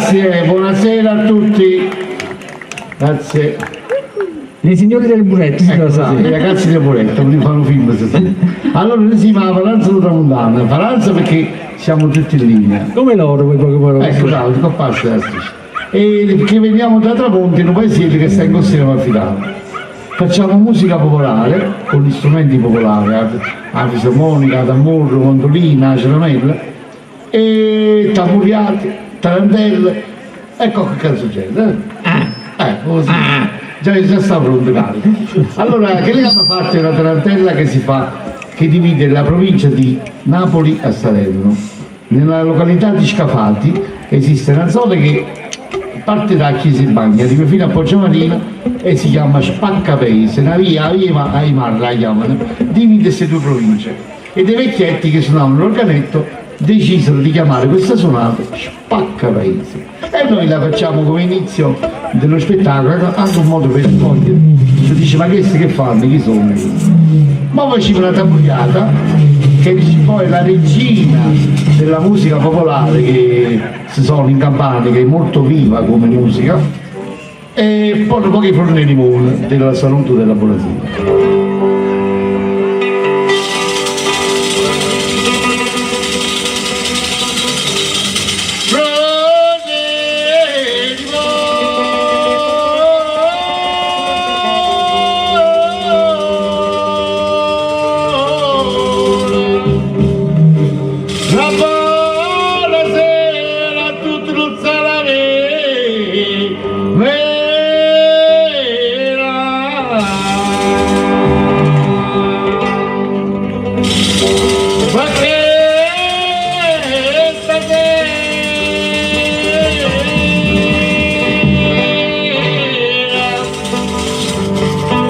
Grazie, buonasera a tutti. Grazie. I signori del muretto, si Ecco, lo sa. sì, i ragazzi del muretto, voglio fare un film stasera. Allora noi si chiama Paranza do Tramontana, Paranza perché siamo tutti in linea. Come loro, poi poche parole. Ecco, bravo, ti passi la striscia. E perché veniamo da Tramonti, un paese che sta in Costiera Amalfitana. Facciamo musica popolare, con gli strumenti popolari, la fisarmonica, tamburro, mandolina, ciaramella, e tamburiati, tarantelle, e qualche canzoncella. Eh? Così. Già, già sta pronto, carico. Allora, che lei ha fatto è una tarantella che si fa, che divide la provincia di Napoli a Salerno. Nella località di Scafati esiste una zona che parte da Chiesa in Bagna, arriva fino a Poggiomarino e si chiama Spaccapaese, una via, via Aimar la chiamano, divide queste due province. E dei vecchietti che suonavano l'organetto decisero di chiamare questa suonata Spaccapaese. E noi la facciamo come inizio dello spettacolo, anche un modo per scogliere. Si dice, ma questi che fanno? Chi sono? Ma facciamo una tamburiata che dice poi la regina della musica popolare che si suona in Campania, che è molto viva come musica, e poi pochi forni di limone del saluto della buonasera. La buonasera a tutti tutta la vera. Ma che stasera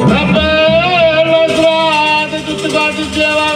la bella strada tutti quanti insieme a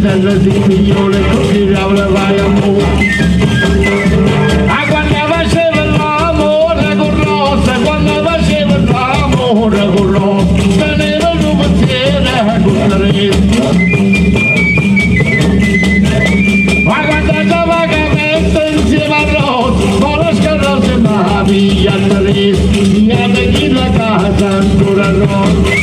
terra si figliola e con chi diavolo vai amore. Ah, quando faceva l'amore con Rosa, quando faceva l'amore con Rosa, teneva il pensiero con Teresa. Ma quando andava capetta insieme a Rosa, con la scarrosa ma via Teresa, via di chi la casa ancora Rosa.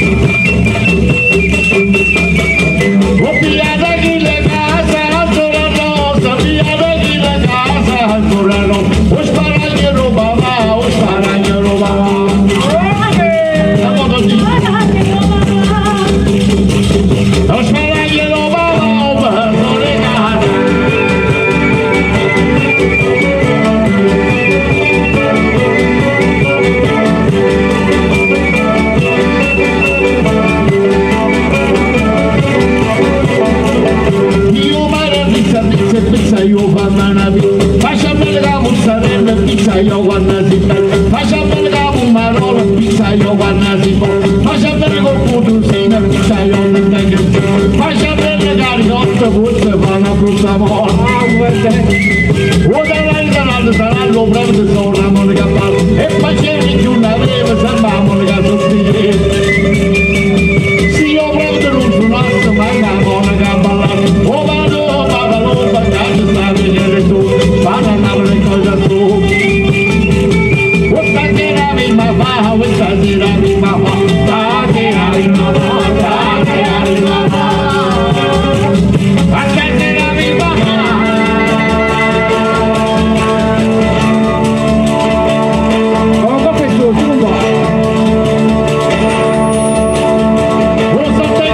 Oh, via da chi la casa ancora Rosa, via da chi la casa ancora Rosa. O sparagno roba va, o sparagno roba va. La moto di O sparagno roba va, o per le casa. Io mare pizza, pizza, pizza, io fammi una pizza. Faccia bella la mozzarella, pizza, io quando si bella. Faccia bella la pomarola, pizza, io quando si può. Faccia bella col putusino, pizza, io non tengo più. Faccia bella la ricotta, forse fa una brutta morte. O dall'altra sarà lo prende sono la monica parla. E facevi più una breve, sembra la monica sostiene. Sì, io prendo non suonasse, ma la monica ballata. O vado, o vado, o vado, sta a vedere tu, vanno a Napoli cosa tu. Questa sera mi ma fa, questa sera mi ma fa, stasera mi ma fa, stasera mi ma fa. Questa sera mi ma fa. Ma qua questo, tu non va. O sotto i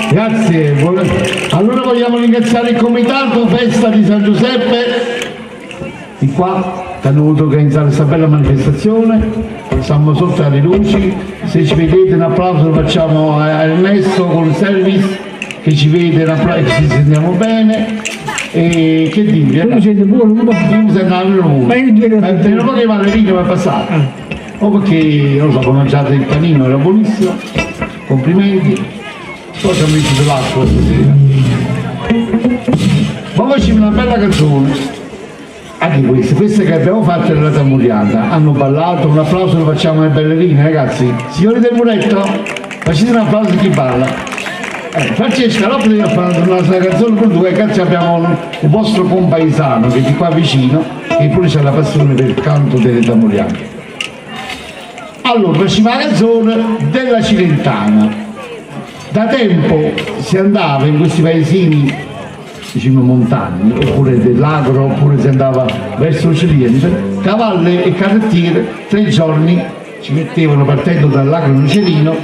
Grazie, allora vogliamo ringraziare il comitato Festa di San Giuseppe di qua che hanno voluto organizzare questa bella manifestazione. Siamo sotto alle luci, se ci vedete un applauso lo facciamo a Ernesto con il service che ci vede, un applauso, che ci sentiamo bene. E che dirvi? Tu mi senti buono, un po'. Io mi sento una Ma io ti vedo. Per un po' che ballerino mi è passato. O perché, non lo so, ho mangiato il panino, era buonissimo. Complimenti. Poi ci ho messo dell'acqua stasera. Ma facciamo una bella canzone. Anche questa, questa che abbiamo fatto è la tammurriata. Hanno ballato, un applauso lo facciamo alle ballerine, ragazzi. Signori del muretto, facete un applauso a chi balla. Francesca, dopo devi fare una canzone con tu, che cazzo abbiamo un vostro compaesano che è di qua vicino, che pure c'ha la passione per il canto delle tammurriate. Allora, facciamo la canzone della Cilentana. Da tempo si andava in questi paesini, diciamo montagni, oppure dell'agro, oppure si andava verso Occidente, cavalli e carrettiere, 3 giorni ci mettevano partendo dall'agro nocerino,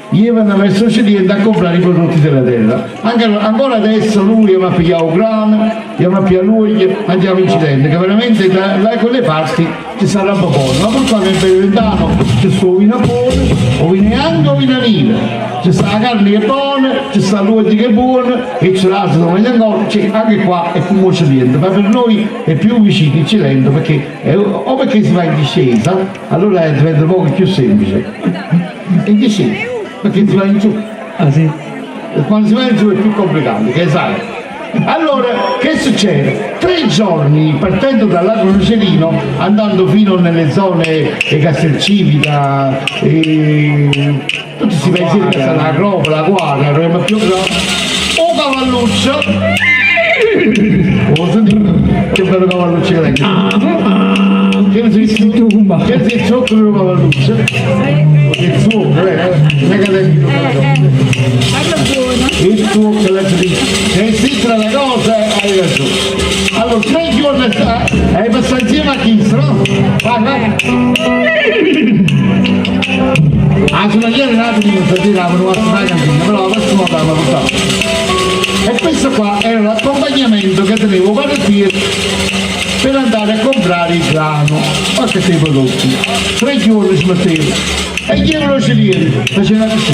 ievano verso Occidente a comprare i prodotti della terra. Anche, ancora adesso noi andiamo a pigliare il grano, andiamo a pigliare l'olio, andiamo in Cilento, che veramente da quelle parti ci sarà un po' buono. Ma purtroppo nel Beneventano c'è sto vino buono, o vino anche o vino nero. C'è sta la carne che è buona, c'è sta l'olio che è buono e c'è l'altro dove meglio ancora, cioè, anche qua è come Occidente, ma per noi è più vicino il Cilento perché è, o perché si va in discesa, allora diventa un poco più semplice. In discesa, perché si va in giù. Ah sì? E quando si va in giù è più complicato, che sai. Allora, che succede? 3 giorni partendo dall'Agro Nocerino, andando fino nelle zone di Castelcivita, e tutti questi paesi che stanno la Gropa, la Guardia, la più grande, o cavalluccio, oh, senti, che bello cavalluccio che è. Che ne sei Tu, cumba. Che sei zucchero del cavalluccio? Il zucchero, non è che tengo il Parla buono. Il zucchero, se si tra le cose, hai ragione. Allora, 3 giorni hai passato insieme a chi, no? Vai, vai. 'A sunagliera 'e n'atu stasera 'a veneva a sunà 'a cantina, però 'a prossima volta 'a portava. E questo qua era l'accompagnamento che teneva 'o panettiere per andare a comprare il grano, o che sei prodotti. 3 giorni si metteva e gli lo celiere, faceva così.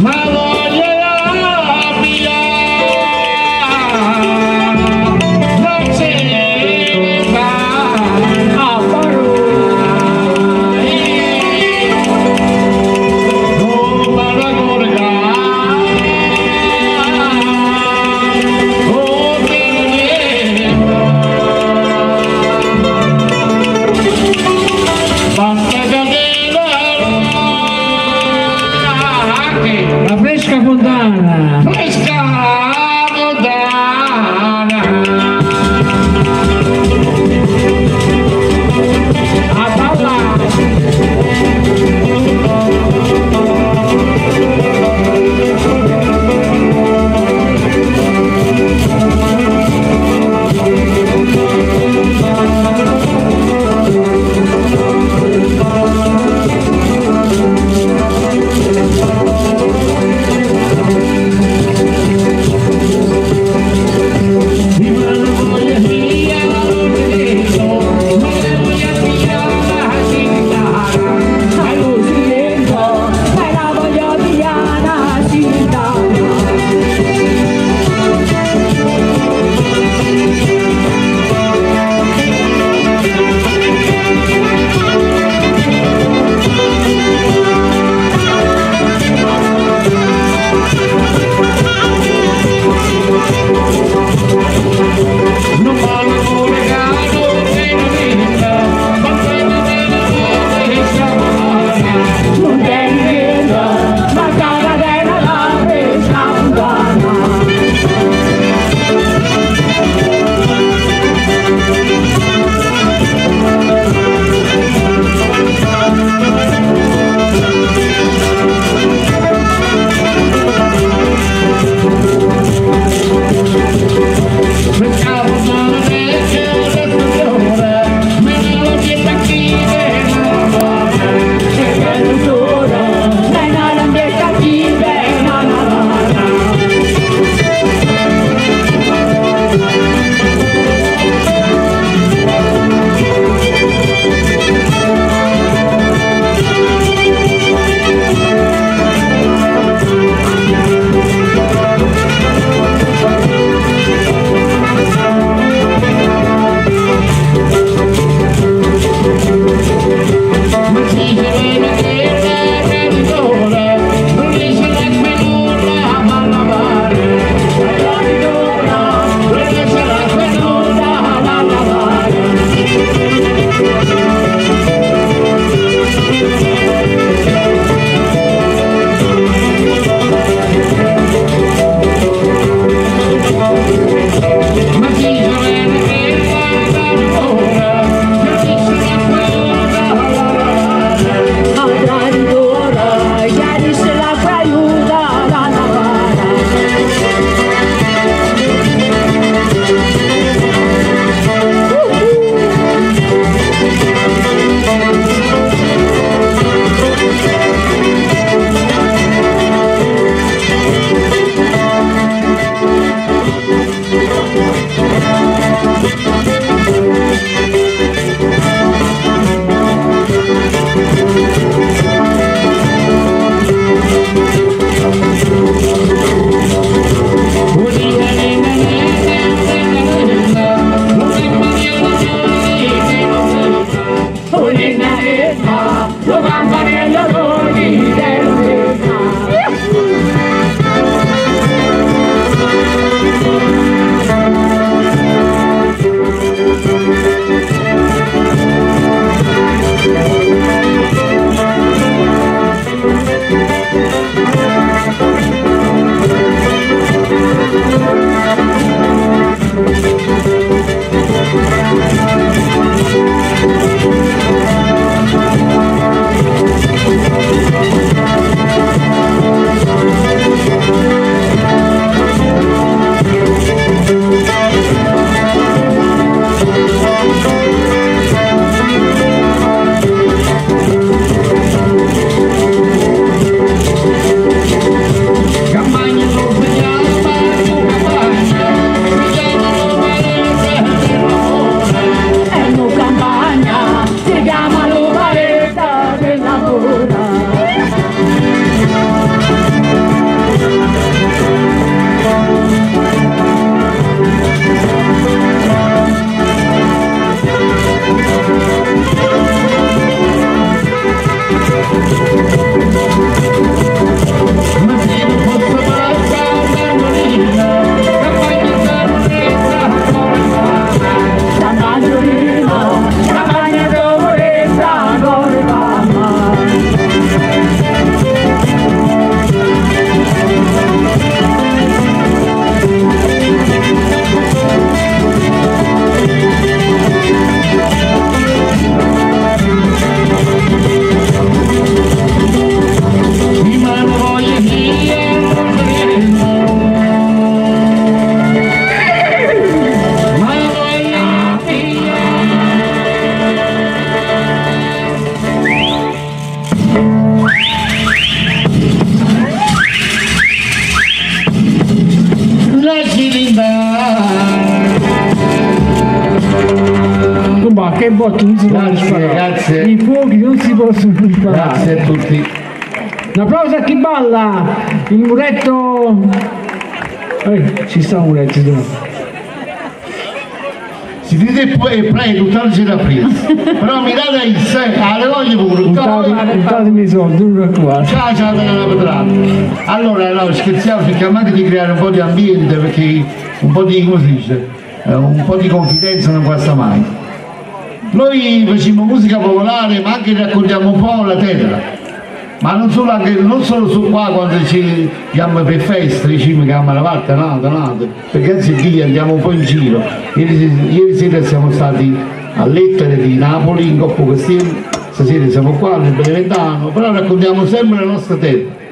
Ma voglio la mia, non se ne va. Ah, paro. Non me la oh, Basta cadere anche La fresca fontana. fresca montana. A balla. botte non si possono Grazie, sparare. grazie. I fuochi non si possono sparare. Grazie a tutti. Un applauso a chi balla! Il muretto. Ci sta un muretto, no. Si dite e prego, tutta la presa. Però mirate a sé, alle voglio pure. Buttatemi i soldi, non preoccupate. Ciao ciao dalla petrata. Allora no, scherziamo, cerchiamo anche di creare un po' di ambiente perché un po' di, come si dice, un po' di confidenza non guasta mai. Noi facciamo musica popolare ma anche raccontiamo un po' la terra. Ma non solo, anche, non solo su qua quando ci andiamo per feste, diciamo che andiamo alla parte, no, no, perché grazie a Dio andiamo un po' in giro. Ieri sera siamo stati a Lettere di Napoli, in Coppa Castello, stasera siamo qua nel Beneventano, però raccontiamo sempre la nostra terra.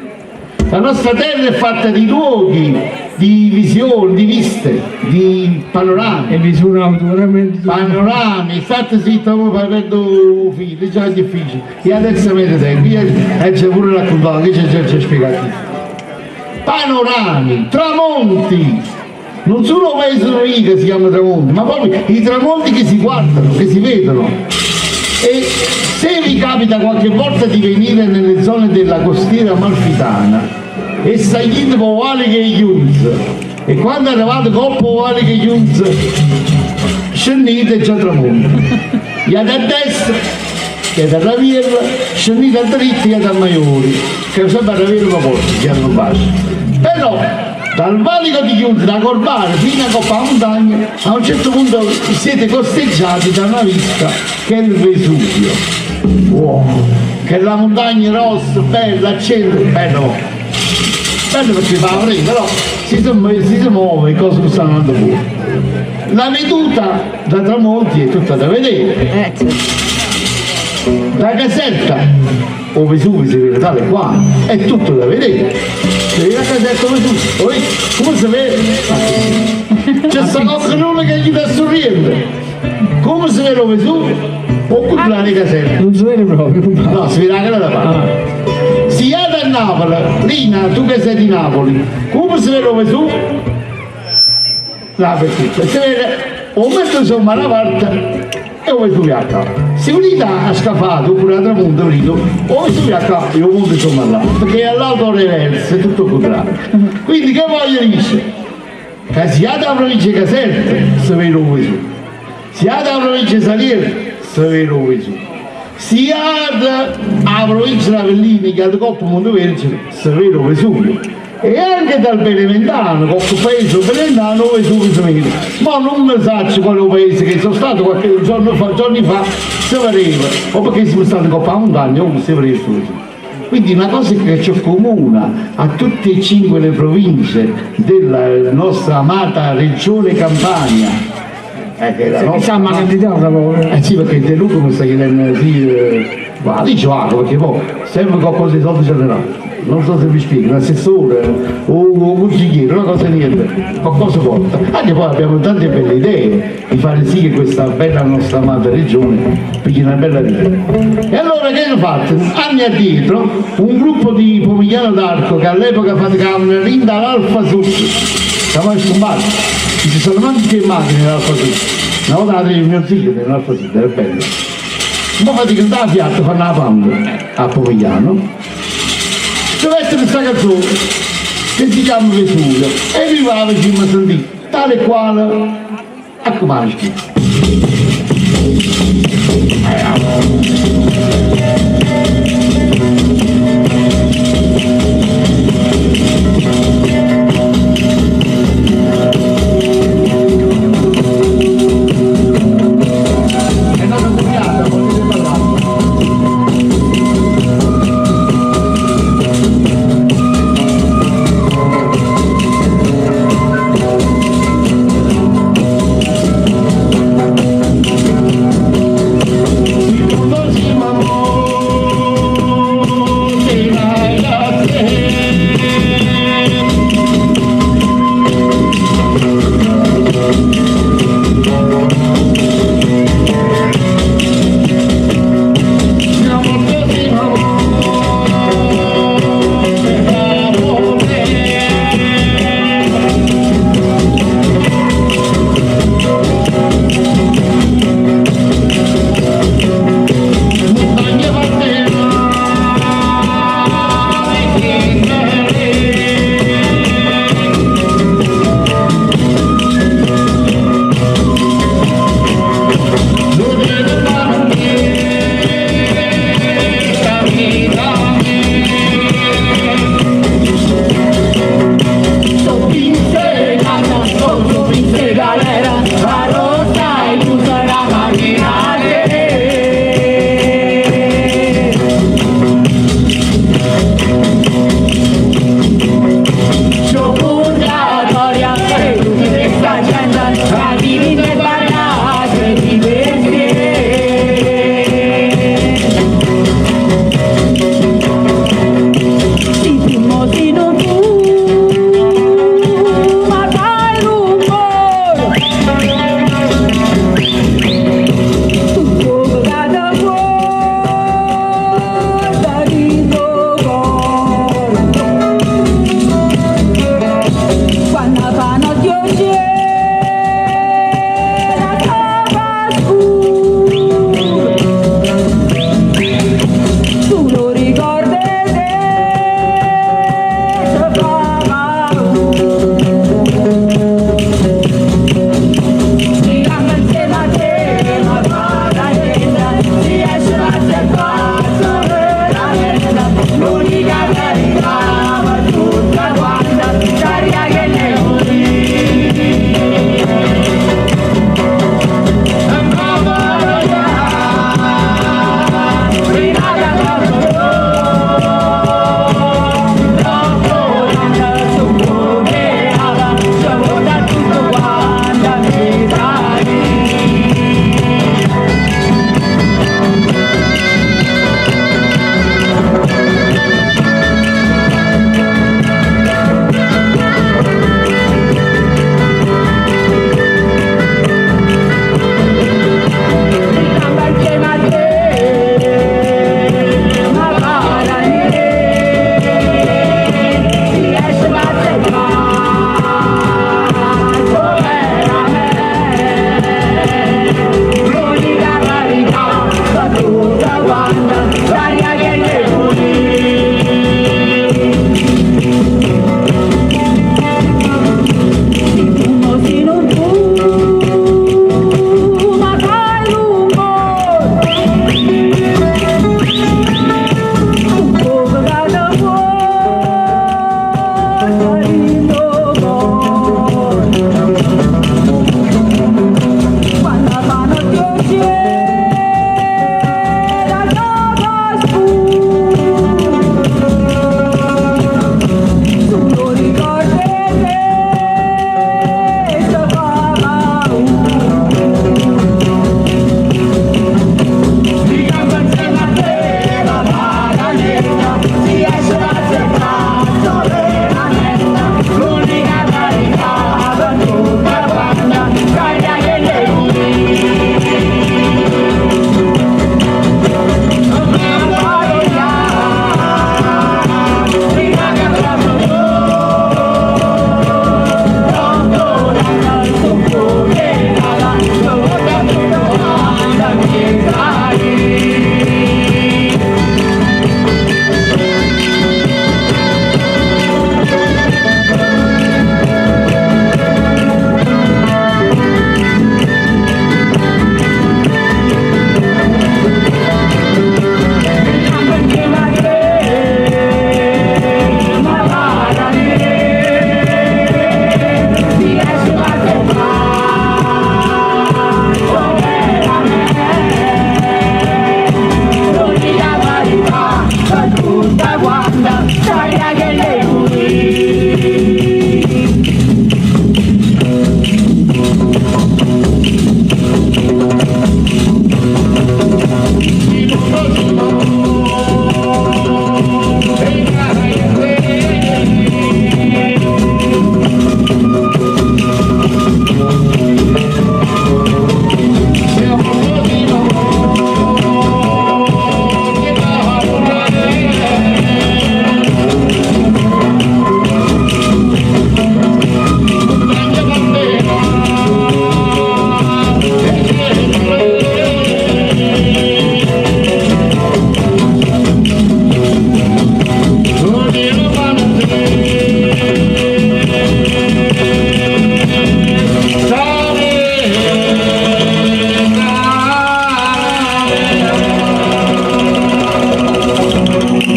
La nostra terra è fatta di luoghi, di visioni, di viste, di panorami. E vi sono veramente. Panorami, state zitto, poi fai perdo figlio, già è difficile. E adesso avete tempo, io c'è pure raccontato, che c'è già spiegato. Panorami, tramonti, non solo paese che si chiama tramonti, ma proprio i tramonti che si guardano, che si vedono. E se vi capita qualche volta di venire nelle zone della costiera amalfitana e salite con uguale che chiusa, e quando arrivate coppa uguale che chiusa, scendete già tramonto. Iate a destra, iate a Raviera, scendete a dritta, iate a Maiori, che sempre a Raviera ma porta, che hanno bacio. Però dal valico di Chiusa, da Corbare fino a Coppa Montagna, a un certo punto siete costeggiati da una vista che è il Vesuvio. Wow, che è la montagna rossa, bella, al centro, bello. Bello perché fa freddo, però si muove, cose che stanno andando fuori. La veduta da Tramonti è tutta da vedere. Certo. Da Caserta, o Vesuvio si vede tale qua, è tutto da vedere. Se vede la Caserta o Vesuvio, poi come si vede? C'è sta qualcuno che gli dà sorridere. Come si vede lo Vesuvio? O contrario Caserta. Non si vede proprio. No, si vede anche da parte. Si è da Napoli, Lina, tu che sei di Napoli, come si vede lo Vesuvio? Là per tutto. Si vede, o metto insomma una parte e o Vesuvio a capo. Se venite a Scafato oppure a Tramonto, venite, o Vesuvio a capo e o monte insomma là, perché è all'auto reverse, è tutto il contrario. Quindi che voglio dire? Che si ha dalla provincia di Caserta, si vede lo Vesuvio. Si ha dalla provincia di Salerno, si vede lo Vesuvio. Si ha dalla provincia di Avellino, che ha Coppa Montevergine, si vede lo Vesuvio. E anche dal Beneventano, qualche paese Beneventano, Vesuvio si vede. Ma non mi saccio quale paese che sono stato qualche giorno fa, giorni fa, si vedeva, o perché siamo stati in Coppa Montagna, o si vedeva su. Quindi una cosa che ci accomuna a tutte e cinque le province della nostra amata regione Campania. Che è la nostra ma candidata poi. Eh sì, perché De Luca mi sta chiedendo sì, guarda, dice guarda, perché poi sempre qualcosa di soldi ce l'ha. Non so se vi spiego, un assessore o un consigliere, una cosa niente, qualcosa porta. Anche poi abbiamo tante belle idee di fare sì che questa bella nostra amata regione pigli una bella vita. E allora che hanno fatto? Anni addietro un gruppo di Pomigliano d'Arco che all'epoca faticavano rinda all'Alfa Sud, stavano scombatti, ci sono tante macchine nell'Alfa Sud. Una volta la mio zio nell'Alfa Sud, era bello. Ma faticano da Fiat, fanno la panda a Pomigliano. Deve essere questa canzone che si chiama Vesuvio e mi va vicino a sentire tale e quale a come scritto. È andata copiata, potete parlare. sta dint' 'o core. Quanno fa notte 'o cielo se fa scuro, sulo 'o ricordo 'e te se fa paura.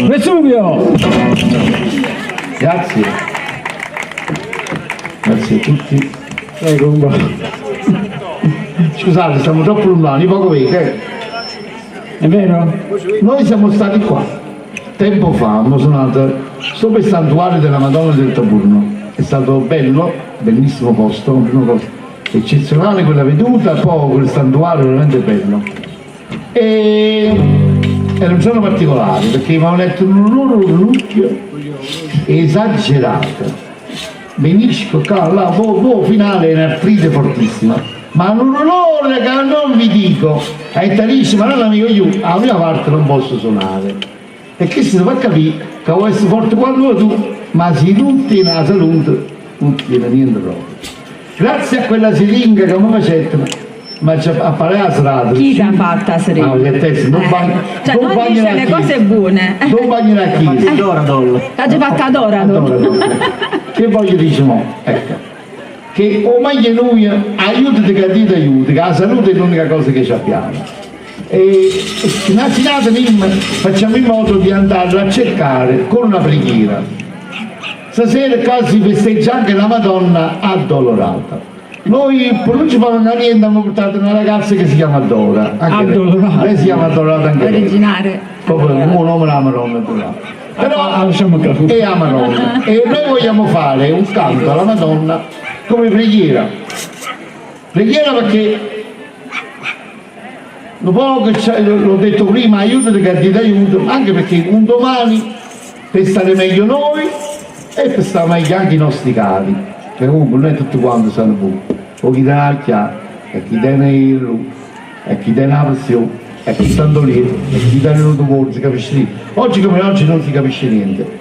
Vesuvio! Grazie. Grazie a tutti. Prego, un po'. Scusate, siamo troppo lontani, poco vedo. È vero? Noi siamo stati qua. Tempo fa abbiamo suonato sopra il santuario della Madonna del Taburno. È stato bello, bellissimo posto, una cosa eccezionale quella veduta, poi quel santuario veramente bello. E era un giorno particolare perché mi avevano detto un loro lucchio esagerato. Menisco, qua, là, boh, boh, finale un'artrite fortissima. Ma un dolore che non vi dico, e ti dice, ma non amico io, alla mia parte non posso suonare. E che si fa capire che vuoi essere forte quando tu, ma si tutti nella salute, non tiene niente proprio. Grazie a quella siringa che mi faceva, ma c'è a fare la serata. Chi t'ha fatta siringa? Ah, che testa, non bagna, Cioè, non bagna dice la le chiesa. cose buone. Non bagna la chiesa. Doradol. L'ha già fatta Doradol. Che voglio dire mo? Ecco. Che o meglio noi aiutati che Dio ti aiuti, che la salute è l'unica cosa che abbiamo. E facciamo in modo di andarla a cercare con una preghiera. Stasera qua si festeggia anche la Madonna Addolorata. Noi per non ci fanno niente abbiamo portato una ragazza che si chiama Dora. Anche lei. Addolorata. Lei si chiama Addolorata anche lei. Originale. Proprio un nome la Madonna Addolorata. Però Ah, lasciamo capire. è a Madonna. E noi vogliamo fare un canto alla Madonna come preghiera. Preghiera perché un po' che c'è, l'ho detto prima, aiutati che ti aiuto, anche perché un domani per stare meglio noi e per stare meglio anche i nostri cari, che comunque non è tutti quanti sono buoni, o chi tiene la chiave, e chi tiene il e chi tiene la passione, e chi sta lì, e chi tiene il non si capisce niente. Oggi come oggi non si capisce niente.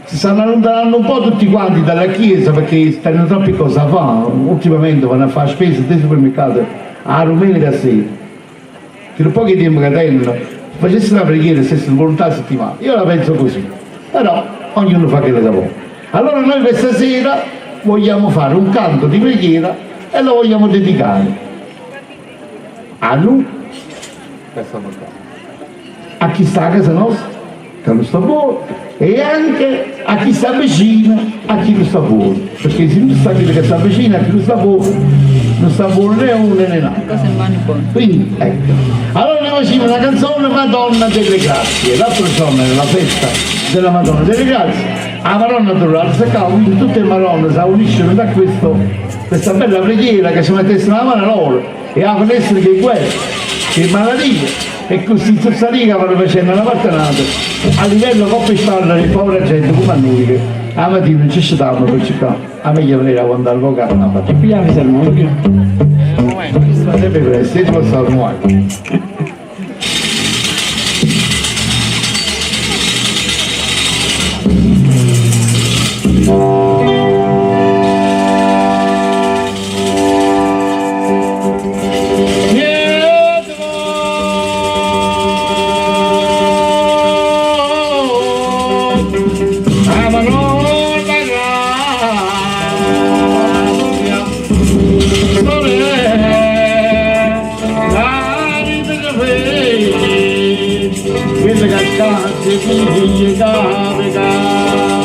Si stanno allontanando un po' tutti quanti dalla chiesa perché stanno troppe cose a fare, ultimamente vanno a fare spese del supermercato a domenica sera. Che un po' che tempo che tengono, facesse una preghiera se si volontà settimana. Io la penso così, però ognuno fa quello che vuole. Allora noi questa sera vogliamo fare un canto di preghiera e lo vogliamo dedicare a lui, a chi sta a casa nostra, che non sta buono e anche a chi sta vicino a chi non sta buono. Perché se non sta quello che sta vicino a chi non sta buono, non sta buono né uno né l'altro. Cose in mano buone. Quindi, ecco. Allora noi facciamo una canzone Madonna delle Grazie. L'altro giorno era la festa della Madonna delle Grazie. La Madonna tornava a quindi tutte le Madonne si uniscono da questo, questa bella preghiera che si mettessero la mano loro e a essere che guerra, che malattie. E così stessa riga vanno facendo una mattinata a livello coppia e spalla di povera gente come a noi che la mattina non ci stavamo per cercare a meglio venire a quando al vocale una E pigliamo fisarmonica. Sempre presto, io ti posso muovere. La Madonna Quella che cazzo figli capita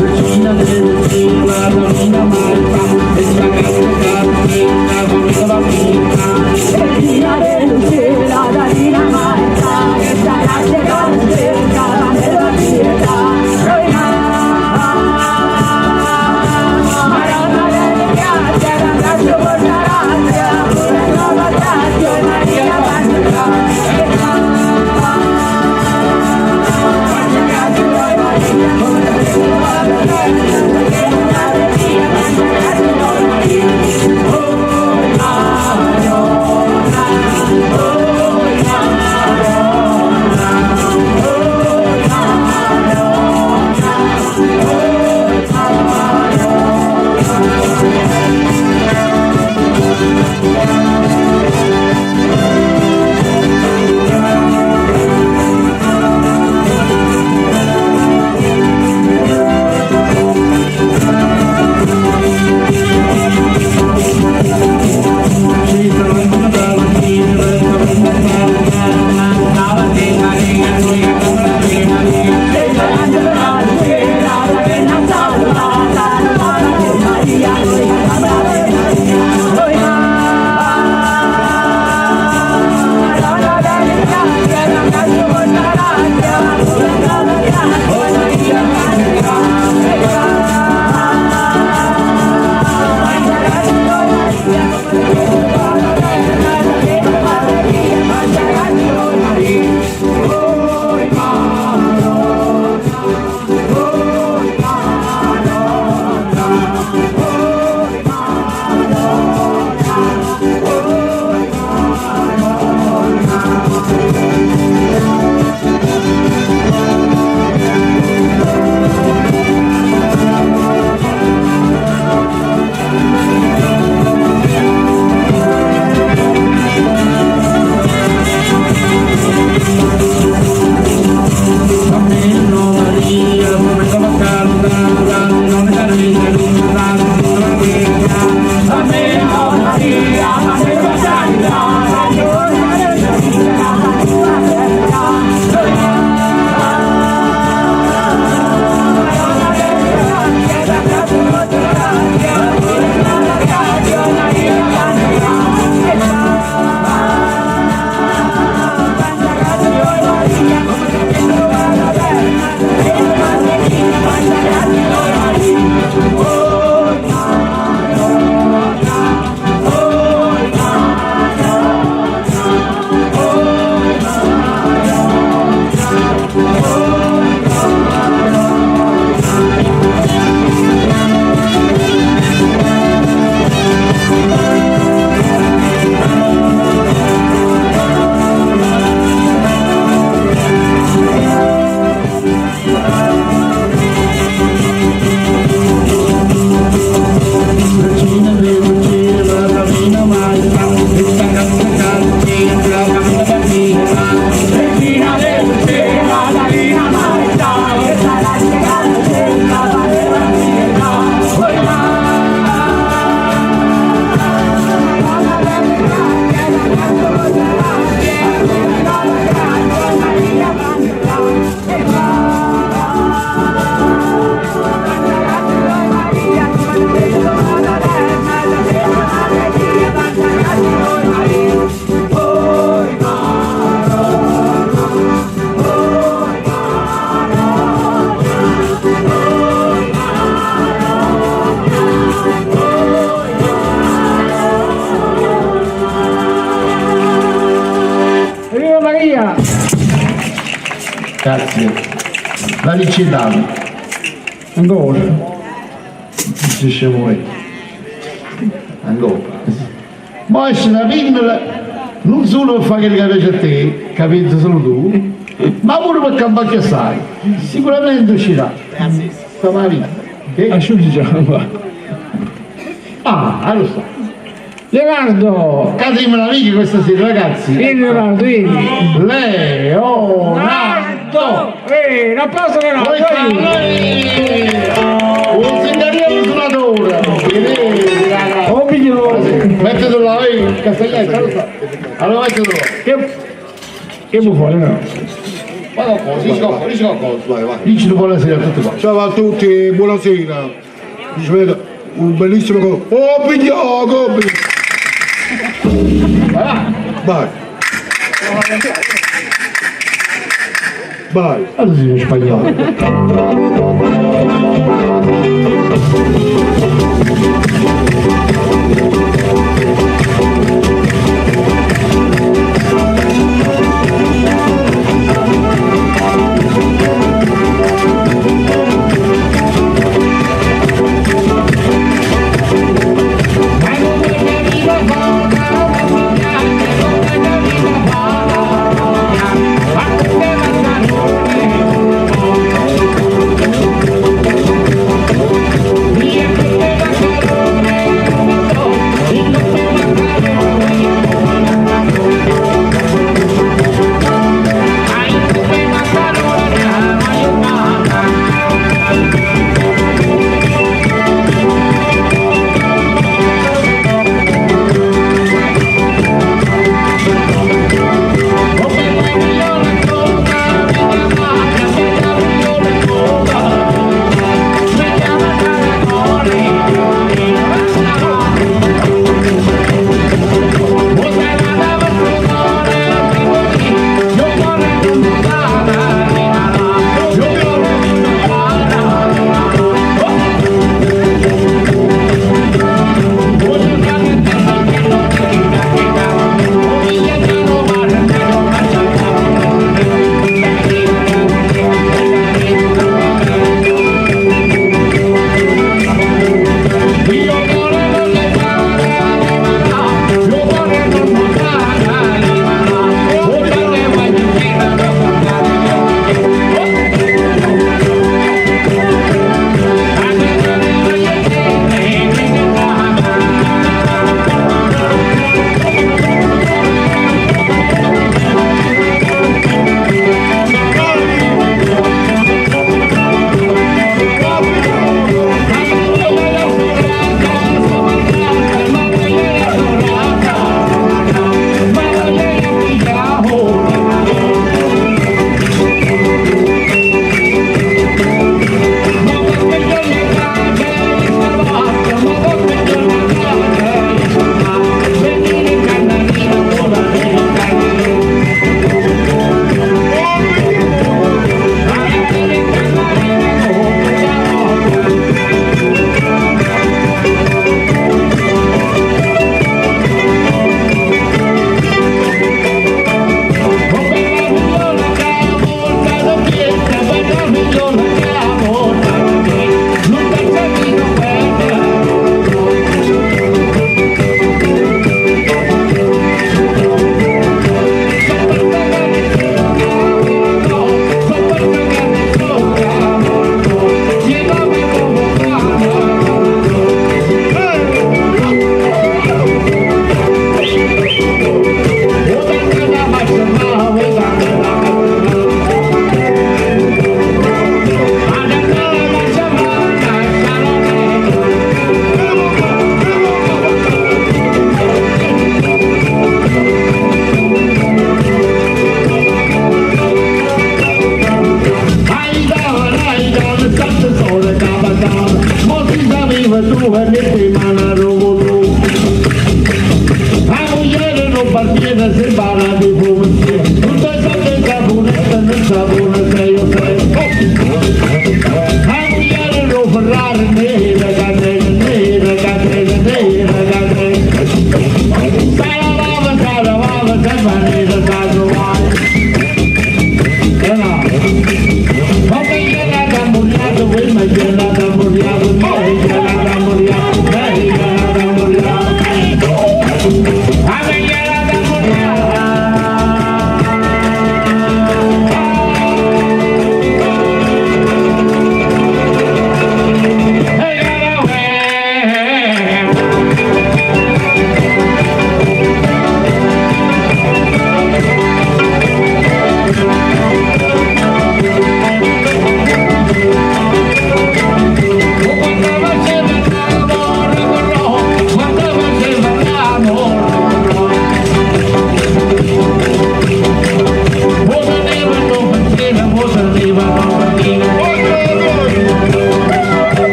Regina delle Maria! Grazie. La ricetata. Ancora. Si scemo Ancora. Ma esce una pillola non solo per fare che piace a te, capito solo tu, ma pure per campare che sai. Sicuramente uscirà. Stamattina. Che? Asciuggi già. va. Ah, allora sta. Leonardo! Catemi un'amica questa sera, ragazzi. Vieni Leonardo, vieni! Leonardo! Ehi, un applauso Leonardo! Vieni. Un signorino suonatore! Oh figlio! Mettetelo là, ehi, castagnetto, lo so. Allora mettetelo là. Che vuoi fare Leonardo? Fai qualcosa, dici qualcosa, dici qualcosa. Vai, vai. Dici buonasera a tutti quanti. Ciao a tutti, buonasera. Ci vedo un bellissimo Oh, pigliaco! Vai. Vai. Allora si dice spagnolo. Thank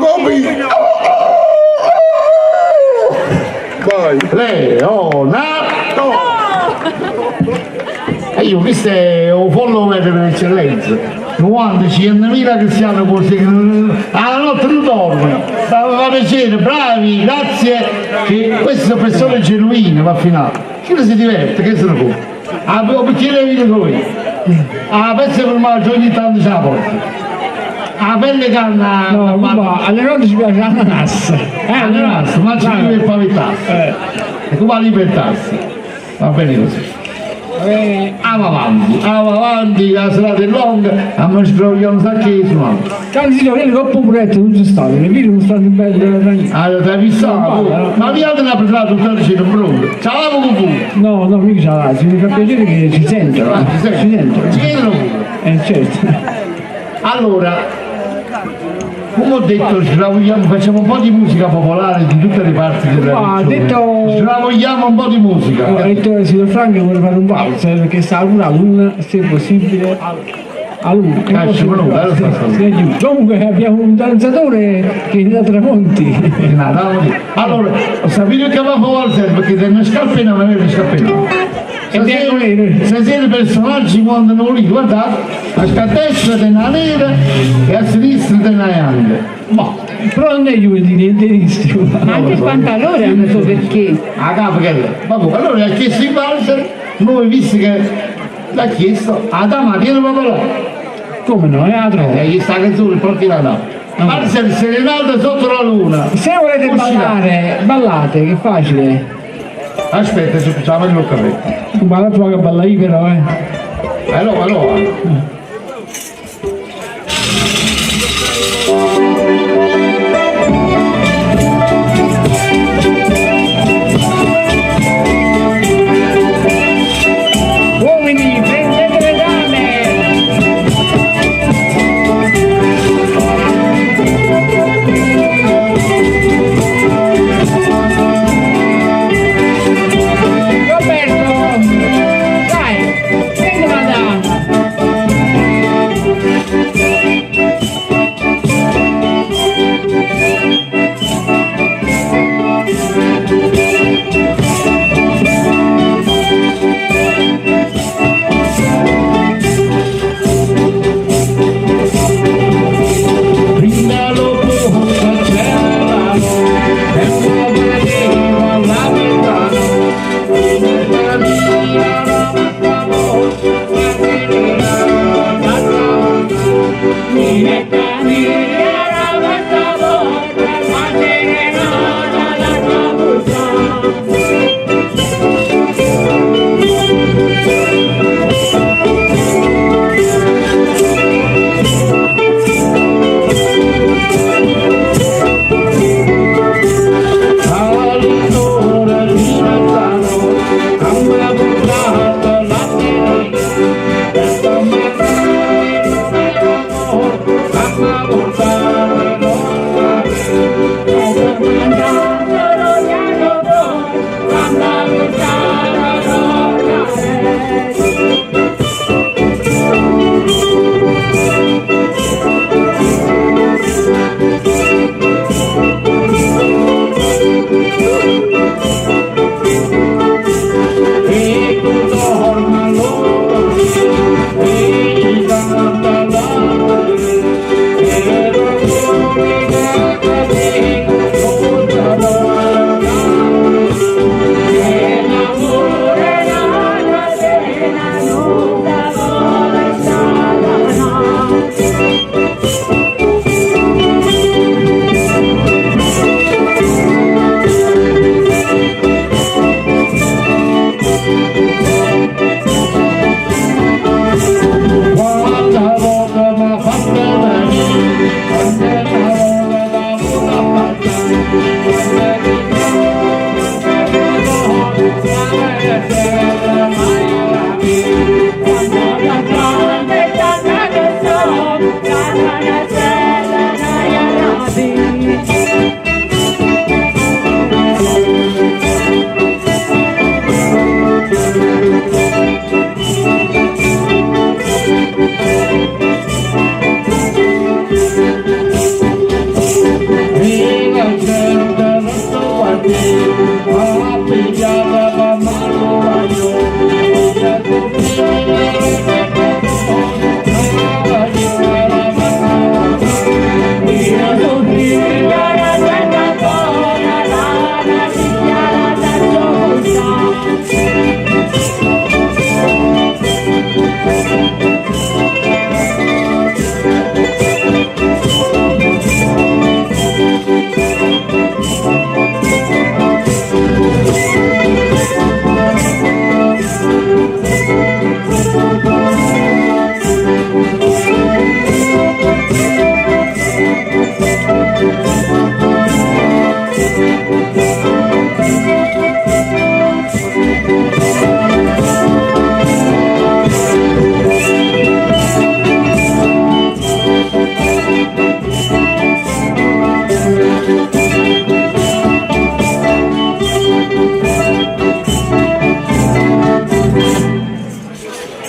Lo piglio! Vai! Leonardo! E io, questo è un follower per eccellenza. 95.000 cristiani così, alla notte non dormono. Ma fa piacere, bravi, grazie, che queste sono persone genuine, va finale. Chi non si diverte, che se ne può? Ah, un bicchiere di vino con Ah, pezzo di formaggio ogni tanto ce la porta. La pelle canna. No, ma alle notte ci piace l'ananas. Ananas, ma ci vive il pavitarsi. E come libertarsi? Va bene così. Andiamo avanti, andiamo avanti, la serata è lunga, a me ci troviamo un sacco di suonare. Tanti signori, quelli coppa muretto non ci stanno, le vite non stanno belle. Allora, ti hai visto? Ma vi avete una presa tutta la cena, pronto? Ciao con voi! No, no, mica ce l'ha, ci fa piacere che ci sentono. Ah, ci Ci sentono. Ci vedono pure. Certo. Allora, come ho detto, sgravogliamo, facciamo un po' di musica popolare di tutte le parti della Ma ha regione. detto- Sgravogliamo un po' di musica. Ho detto il signor Franco vuole fare un valzer perché sta a luna, se possibile, a luna. Calcio, però, bello sta storia. Sì, giusto. Comunque abbiamo un danzatore che è da Tramonti. Allora, ho saputo che va a valzer perché se una scarpina non è una scarpina. E bianco nero. Se siete personaggi quando non li guardate, a destra c'è una nera e a sinistra c'è una bianca. Ma Però non è juventino, Ma anche il pantalone non so perché. a capo che è lei. Vabbè, allora ha chiesto il valzer, noi visto che l'ha chiesto, Adama tieni proprio là. Come no, è la trovo. E gli sta canzone proprio la dama. Valzer serenata sotto la luna. Se volete Uscirà. ballare, ballate, che è facile. Aspetta, ci facciamo il caffè. Ma la tua che balla io però, eh. Allora, allora. Uomini, prendete le dame! Roberto, dai, prendi una dama!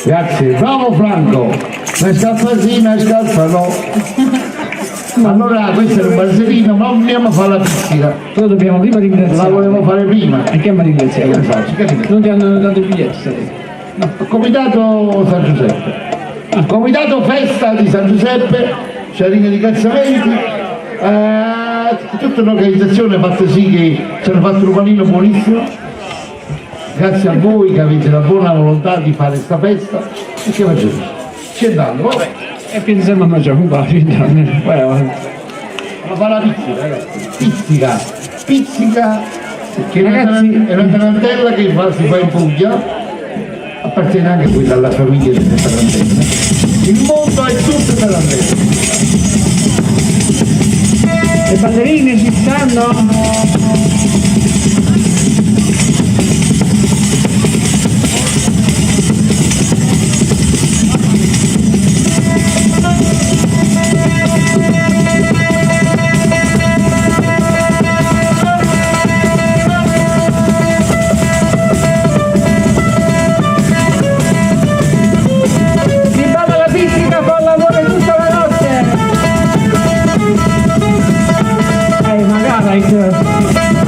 Grazie, bravo Franco! Una scarpa sì, una scarpa no. Allora questo è un balzerino, ma andiamo a fare la pizzica. Però dobbiamo prima ringraziare. La volevo fare prima. E chi mi ringraziare? Che ne faccio? Che ne Non ti hanno dato il biglietto stasera. faccio? Comitato San Giuseppe. Comitato Festa di San Giuseppe, c'è linea di ringraziamenti. Tutta un'organizzazione fatta sì che ci hanno fatto un panino buonissimo. Grazie a voi che avete la buona volontà di fare questa festa. E che facciamo? Ci andando, vabbè. E pensiamo a mangiare un po', vai avanti. Ma fa la pizzica, ragazzi. Pizzica, pizzica, che è una Ragazzi- è una tarantella che si fa in Puglia, appartiene anche quella alla famiglia delle tarantelle. Il mondo è tutto tarantelle. Le ballerine ci stanno? Si balla la pizzica fa l'amore tutta la notte! Magari!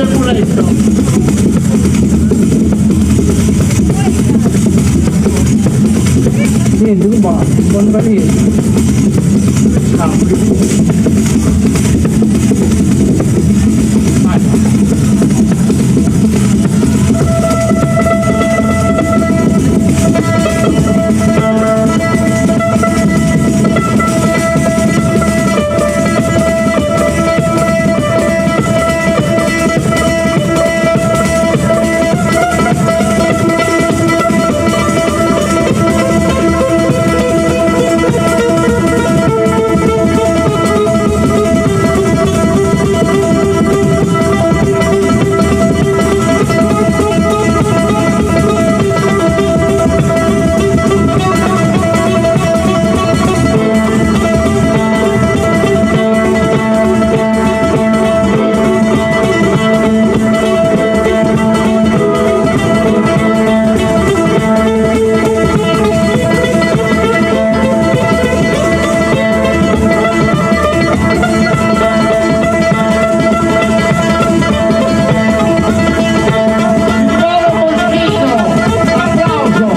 Questo è il muretto. Niente, non va, non va niente. Bravo Boschino! Applauso!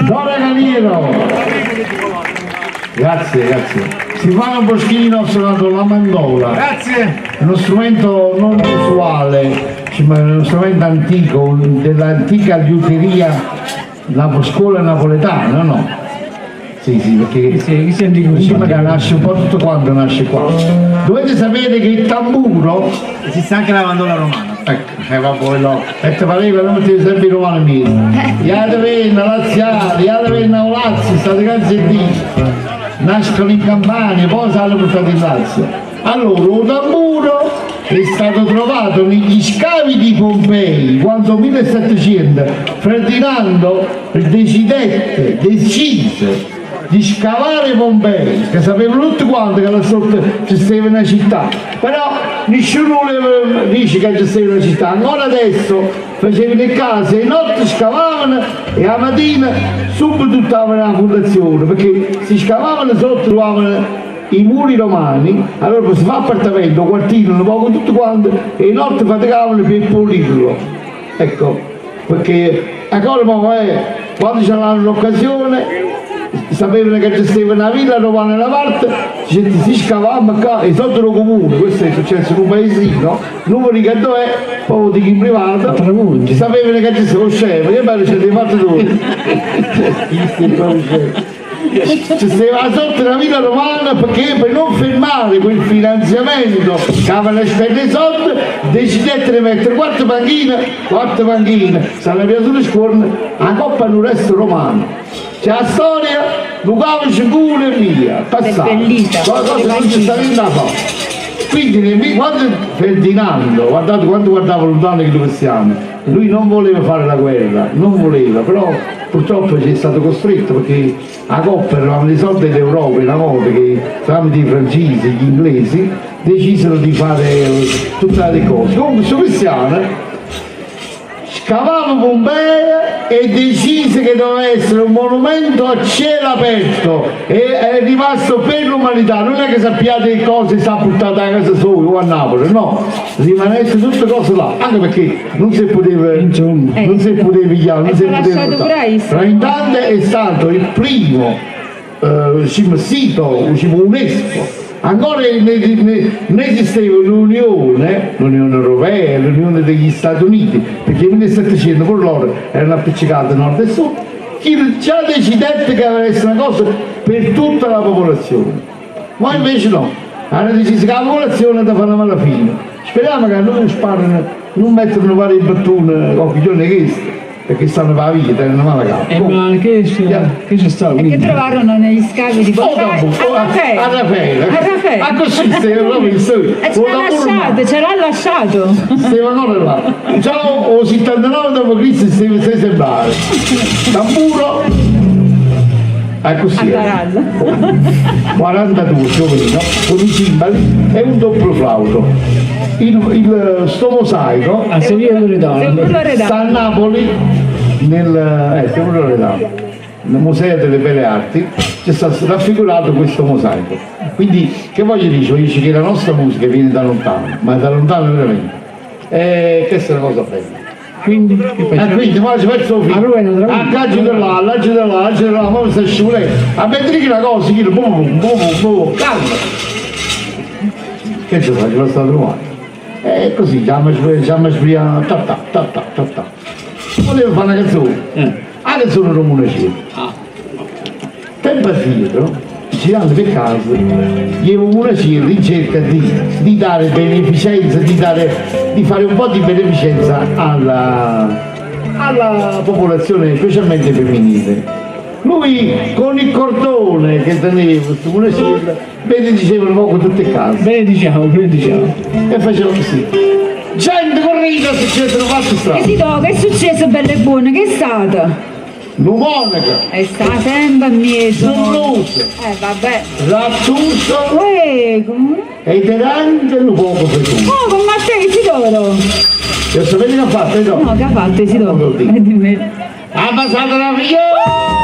Dora Caliero! Grazie, grazie. Silvano Boschino ha suonato la mandola. Grazie. Uno strumento non usuale, ma è uno strumento antico, dell'antica liuteria scuola napoletana, no? Sì, sì, perché Sì, chi senti così? insomma che nasce un po' tutto quanto nasce qua. Dovete sapere che il tamburo Esiste anche la mandola romana. Ecco, vabbè, no. E te pareva, non ti serve il romano mio. Iate venna, laziale, iate venna, Lazio, state cazzo e di. Nascono in Campania, poi sono portati in Lazio. Allora, un tamburo è stato trovato negli scavi di Pompei, quando 1700 Ferdinando decidette, decise di scavare Pompei, che sapevano tutti quanti che là sotto ci stava una città, però nessuno voleva dice che ci stava una città, ancora adesso facevano le case, e notte scavavano e la mattina subito buttavano la fondazione, perché si scavavano sotto trovavano i muri romani, allora si fa appartamento, quartino, un poco tutto quanto, e notte faticavano per pulirlo. Ecco, perché ancora mo è, quando c'erano l'occasione, sapevano che c'è stava una villa romana da parte, si, si scavava qua e sotto lo comune, questo è successo in un paesino, numeri che dov'è, poi dico in privato, Tramonti. sapevano che c'è stava scemo, che bello c'è fatto tu. Ci stava sotto la villa romana perché per non fermare quel finanziamento che avevano speso i soldi decidettero di mettere quattro panchine, quattro panchine, sono piaciute scorne, a coppa un resto romano. C'è la storia, Lucavici culo e via, passato. Seppellita. Cosa non ci sta niente da fare. Quindi quando Ferdinando, guardate quando guardava lontano che dove siamo, lui non voleva fare la guerra, non voleva, però Purtroppo c'è stato costretto perché 'a coppa erano 'e soldi 'e l'Europa 'na volta che tramite i francesi e gli inglesi decisero di fare tutte ate cose. Comunque stu cristiano Scavava Pompei e decise che doveva essere un monumento a cielo aperto e è rimasto per l'umanità, nun è che s'ha pigliato 'e cose e s'ha purtate 'a casa soja o a Napule, no, rimanette tutte cose là, anche perché nun se puteva, nun se puteva piglià, nun se puteva purtà. Però intanto è stato il primo dicimm sito, dicimm UNESCO, ancora nun esisteva l'Unione, l'Unione Europea, l'Unione degli Stati Uniti, pecchè 'o millesetteciento pur loro erano appiccecate nord e sud, chillo già decidette che aveva essere na cosa per tutta la popolazione. Mo invece no, hanno deciso che 'a popolazione adda fa na mala fine. Speriamo ca nun sparano, nun mettono nu paro 'e bottune cocche juorno 'e chesto. Perché stanno p' 'a via, teneno mala capa. E ma che che ce sta E che quindi? trovarono negli scavi di O Pompei? tamburo, A Raffaele. a Raffaele. A Raffaele. Accussì steva proprio il sole. E ce 'O l'ha tamburo in lasciato, mano. ce l'ha lasciato. Steva ancora là. Già 'o 79 dopo Cristo steva sei esemplari. Tamburo accussì A era. tarallo. 42 più o meno, con i cimbali e un doppio flauto. Il, il, sto mosaico A Sevilla Loredana. sta a Napoli nel, sempre Loredano, nel Museo delle Belle Arti c'è stato raffigurato questo mosaico. Quindi che voglio dire? Voglio dire che la nostra musica viene da lontano, ma da lontano veramente. E questa è una cosa bella. Quindi che E facciamo? quindi mo ci faccio il A Roma non A calcio di là, là, di là, di là, mo mi sta scivolendo. A mentre che una cosa, io boom, boom, boom, calma. Che ce fa? Ce la sta trovando. E così, chiama, chiama, chiama, ta ta ta ta ta ta. Volevo fare una canzone. La canzone d'o munaciello. Tempo addietro, girando per casa, jevo 'o munaciello in cerca di, di dare beneficenza, di, dare, di fare un po' di beneficenza alla, alla popolazione, specialmente femminile. Lui con il cordone che teneva stu munaciello, benediceva un poco tutte e case. Benediciamo, benediciamo. E faceva così. Gente corrida succedono fatti strani. Isidoro, che è successo bello e buono? Che è stato? Nu monaco, E sta sempre in mezzo. zulluso, Vabbè. rattuso Uè, come? ed era anche nu poco fetuso. Oh, con Matteo Isidoro. E sapete che ha fatto? Isidoro? No, che ha fatto Isidoro? Non lo dico. Dimmi. Ha passato la figliola!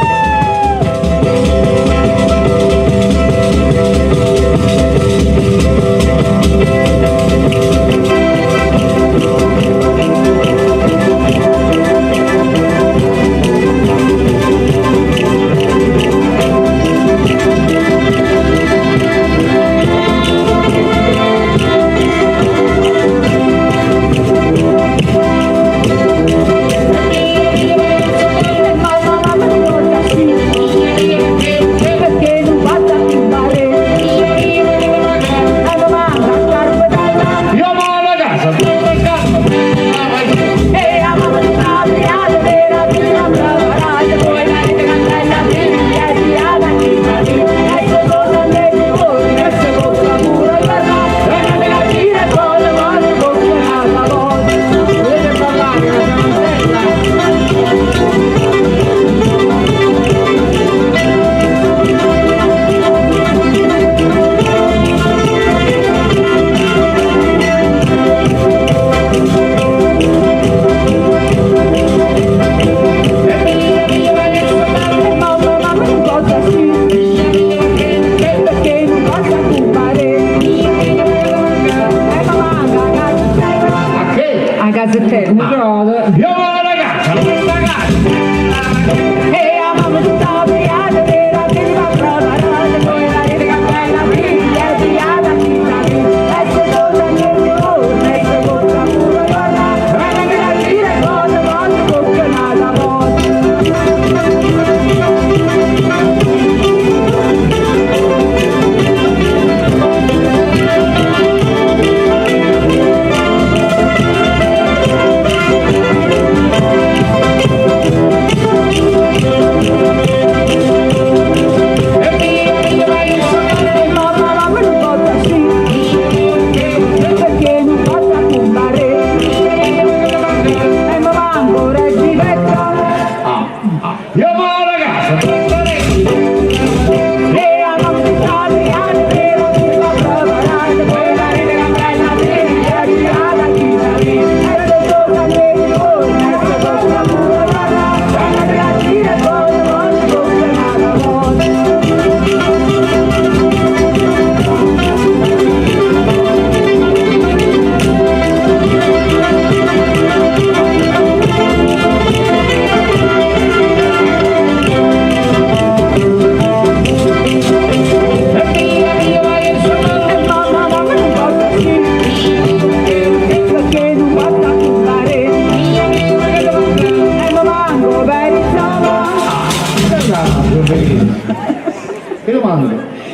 Che domanda?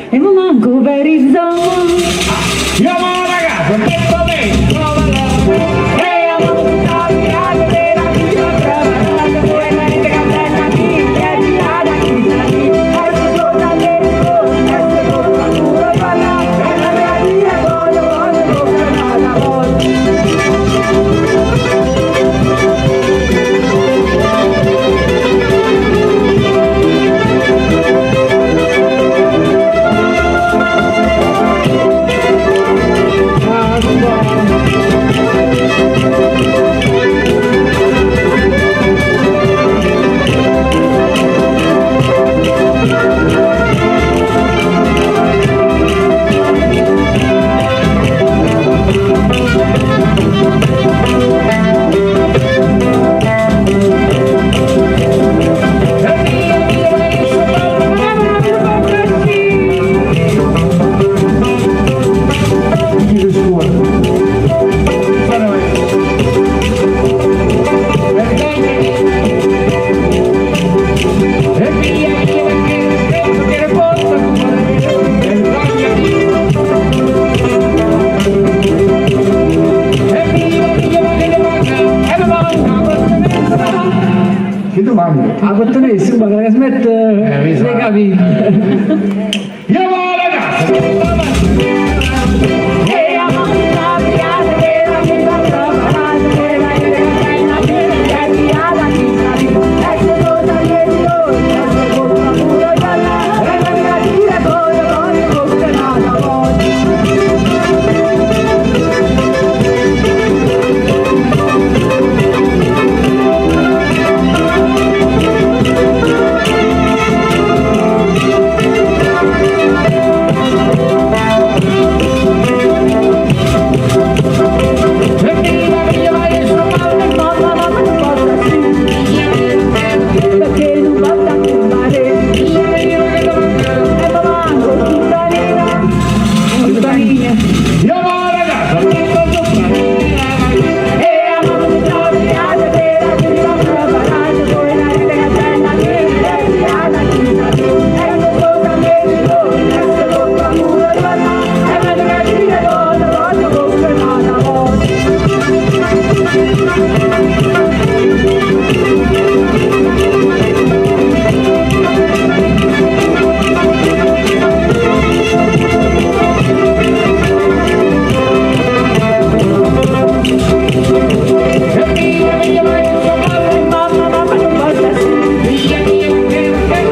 E mo manco per il Io mo ragazzo, Che domanda? A cottonese, ma che smette mi sa. le capite. Io mo ragazzo, io mo ragazzo,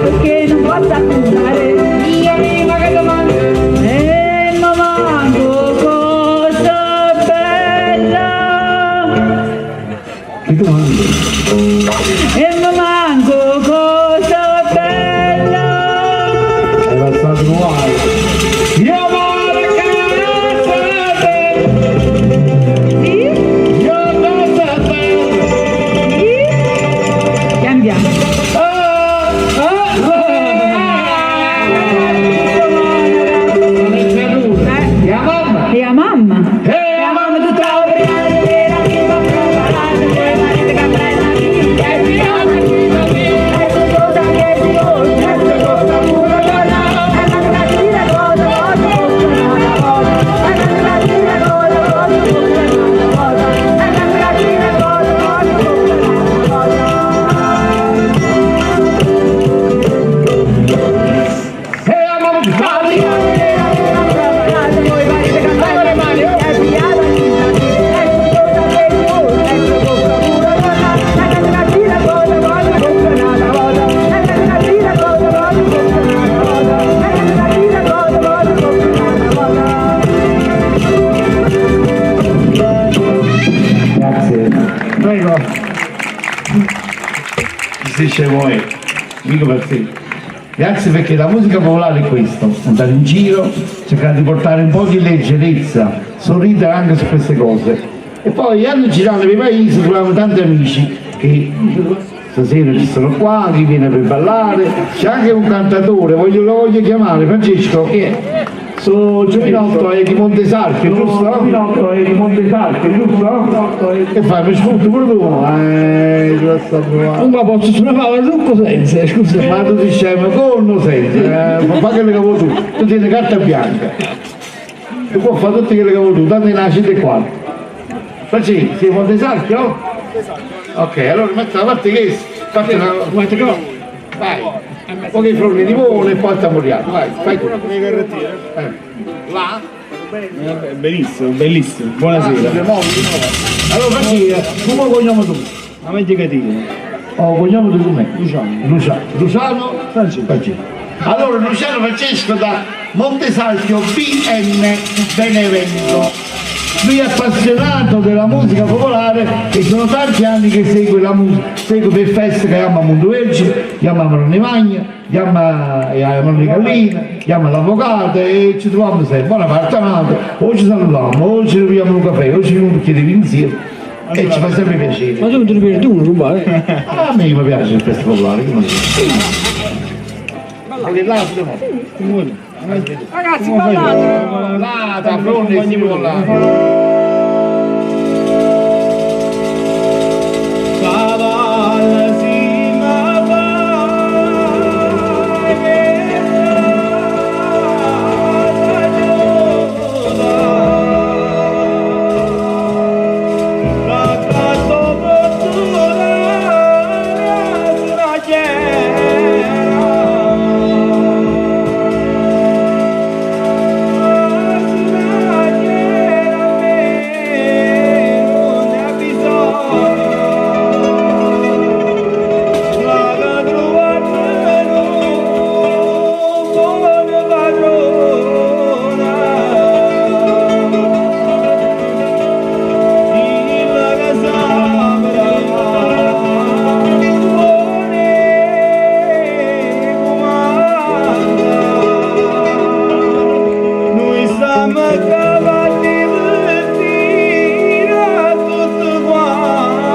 Perché non posso accusare E mamma, cosa bella Che domanda? E manco cosa bella È passato un guaio. Io mo ragazzo, Sì? io cosa bella. Sì? E andiamo. E la mamma? E la mamma? E la mamma tutta E la mamma tutta Se scemo è, mica per te. Grazie perché la musica popolare è questo, andare in giro, cercare di portare un po' di leggerezza, sorridere anche su queste cose. E poi andando girando per i paesi troviamo tanti amici che stasera ci sono qua, chi viene per ballare, c'è anche un cantatore, voglio, lo voglio chiamare, Francesco, chi è? Sono giovinotto è di Montesarchio, giusto? Giovinotto è di Montesarchio, giusto? Che fai? Mi sfrutti pure tu? Lo sto provando. Non la posso suonare trucco senza, scusa. Ma tu ti scemo con o senza, fa quello che vuoi tu, tu tieni carta bianca. Tu puoi fare tutto quello che vuoi tu, tanto ne nasci e qua. Francesco, sei Montesarchio? Ok, allora metti da parte che fate una. Vai, pochi froni di limone e poi tamuriamo, vai, fai tu. Là? Benissimo, bellissimo. Buonasera. Allora Francesco, come cognome tu? Ma meglio che dire. Oh, cognome tu com'è? Luciano. Luciano. Luciano? Francesco. Francesco. Allora Luciano Francesco da Montesarchio BN Benevento. Lui è appassionato della musica popolare e sono tanti anni che segue la musica, segue per feste che chiama Montevergine, chiama Marone Magna, chiama Marone Gallina, chiama l'avvocato e ci troviamo sempre, buona partanata, o ci salutiamo, o ci beviamo un caffè, o ci beviamo un bicchiere di vino insieme e ci fa sempre piacere. Ma tu non ti perdi uno, rubare. A me mi piace il festa popolare, che non so. Perché là si muove. Ragazzi, ballate! Là, da fronte si muove là. Noi siamo cavalli di tira tutto quanto.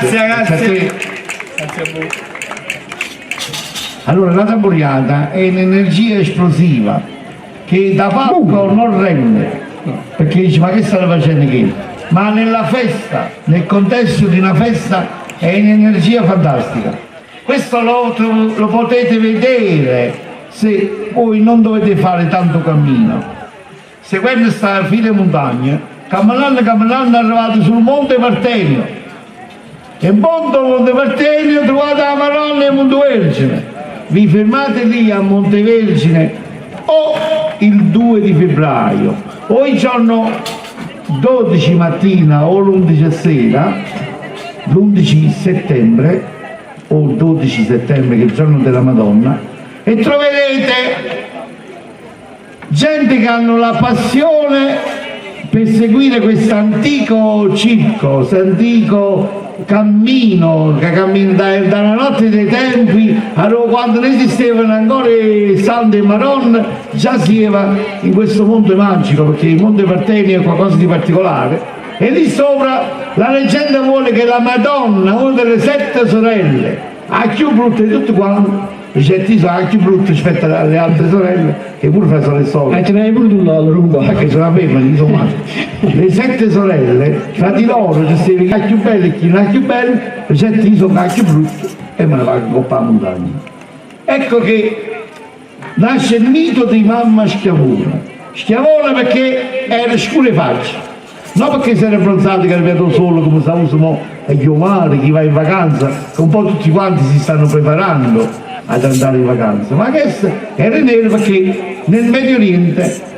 Grazie, Grazie a grazie. te. Grazie a voi. Allora, la tamburiata è un'energia esplosiva che da palco non rende, perché dici ma che stanno facendo qui? Ma nella festa, nel contesto di una festa, è un'energia fantastica. Questo lo potete vedere se voi non dovete fare tanto cammino. Seguendo sta fine montagna, camminando, camminando, arrivate sul Monte Partenio. E in fondo al Monte Partenio trovate la Madonna e Montevergine. Vi fermate lì a Montevergine o il 2 di febbraio o il giorno 12 mattina o l'11 sera, l'11 settembre o il 12 settembre che è il giorno della Madonna, e troverete gente che hanno la passione per seguire questo antico circo, questo antico cammino che cammina dalla notte dei tempi, allora quando non esistevano ancora i santi e Maron, già si era in questo mondo magico, perché il Monte Partenio è qualcosa di particolare, e lì sopra la leggenda vuole che la Madonna, una delle 7 sorelle, la più brutta di tutte quante, dice ti sono la più brutta rispetto alle altre sorelle, che pure fa solo le sorelle. Ce n'hai pure tu là, lungo. Perché sono femmine, insomma. Le 7 sorelle, fra di loro c'è chi è più bella e chi non è più bella, dice ti sono la più brutta e me ne vado in coppa alla montagna. Ecco che nasce il mito di mamma Schiavona. Schiavona perché era scura e faccia, non perché si era abbronzato che era venuto solo come si usa mo e chiomare, chi va in vacanza, che un po' tutti quanti si stanno preparando ad andare in vacanza, ma questo era nero perché nel Medio Oriente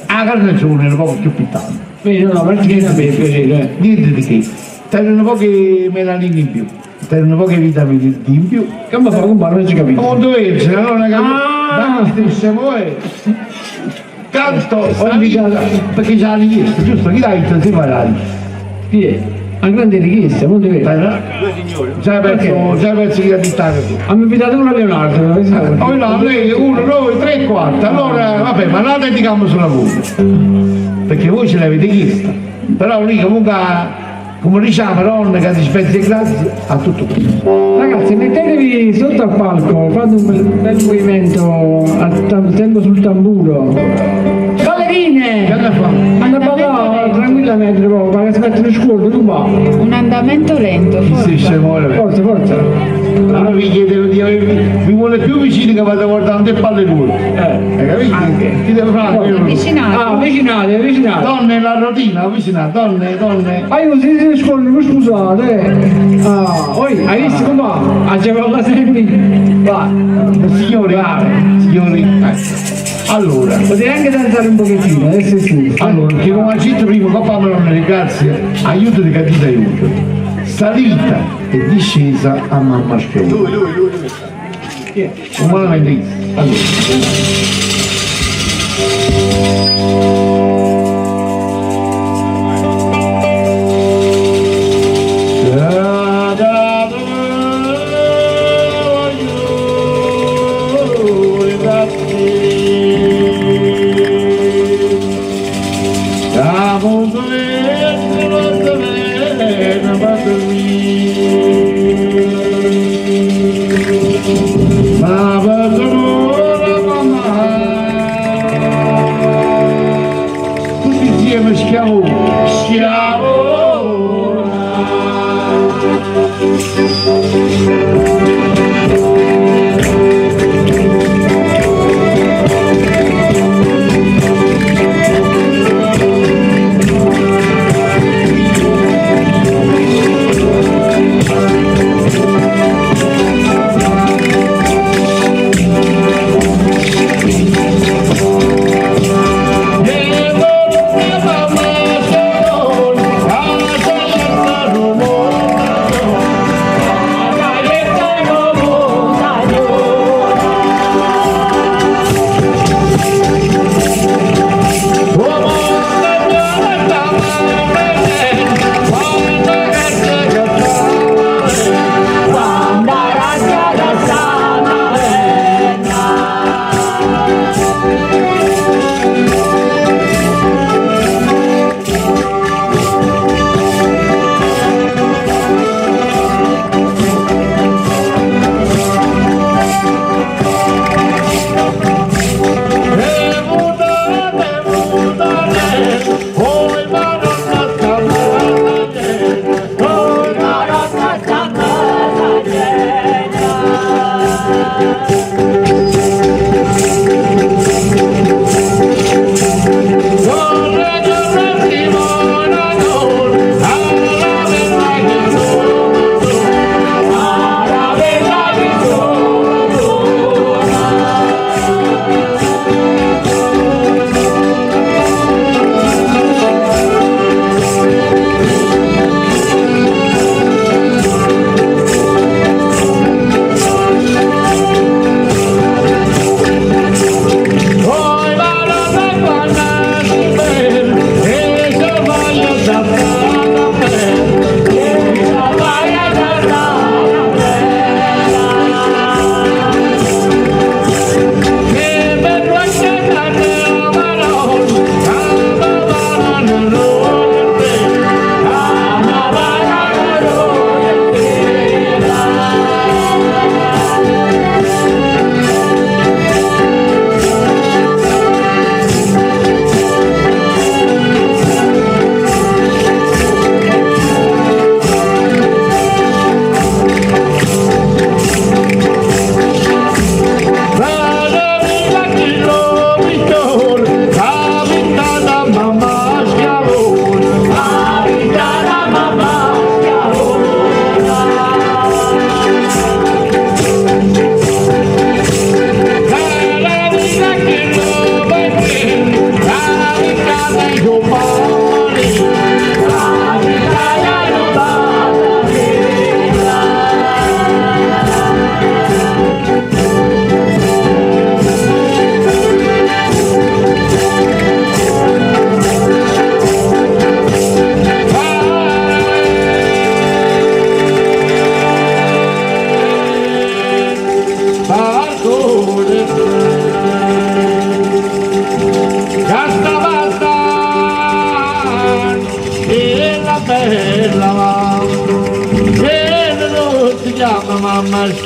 la carnagione era poco più pittata. Vedi, no, perché Niente per di piacere. Niente di che, c'erano poche melanine in più, c'erano poche vitamine D in più. Che mi fa compare, non ci capisco. Non dove c'era, non è Ah! Ma che striscia, eh? Canto, Ogni salita, casa. perché c'è la richiesta, giusto? Chi l'ha detto? Si fa la richiesta. Chi è? Una grande richiesta, molto vero. Dai, no? Già penso, già penso che la dittata tu. Hanno invitato uno a Leonardo, che siamo? Oh no, lei 1, 2, 3, 4. Allora, vabbè, ma la dedichiamo sulla voce. Perché voi ce l'avete chiesta. Però lì comunque, come diciamo, Ron, che si spezza e grazie a tutto questo. Ragazzi, mettetevi sotto al palco, fate un bel movimento tempo sul tamburo. Ballerine! Che andate a fare? Andate a ballare tranquillamente, proprio, ma che si mette lo scuola, tu va. Un andamento lento, Chi si forza. scemo, Forza, forza. Allora vi chiedo di avervi, vi vuole più vicini che vado guardando le palle lui. Hai capito? Anche. Chi deve fare? Io non lo so. Avvicinate. Ah, avvicinate, avvicinate. Donne la rotina, avvicinate, donne, donne. Ah, io si si scuola, non scusate. Ah, oi, hai visto come va? Ah, c'è la sempre. Va. Signori, signori, ecco. Allora, Potete anche danzare un pochettino, adesso sì. allora, che come ha detto prima, Coppa Maronna, grazie, aiuto di cattiva aiuto. Salita e discesa a mamma Schiavone. Lui. Umanamente. Allora.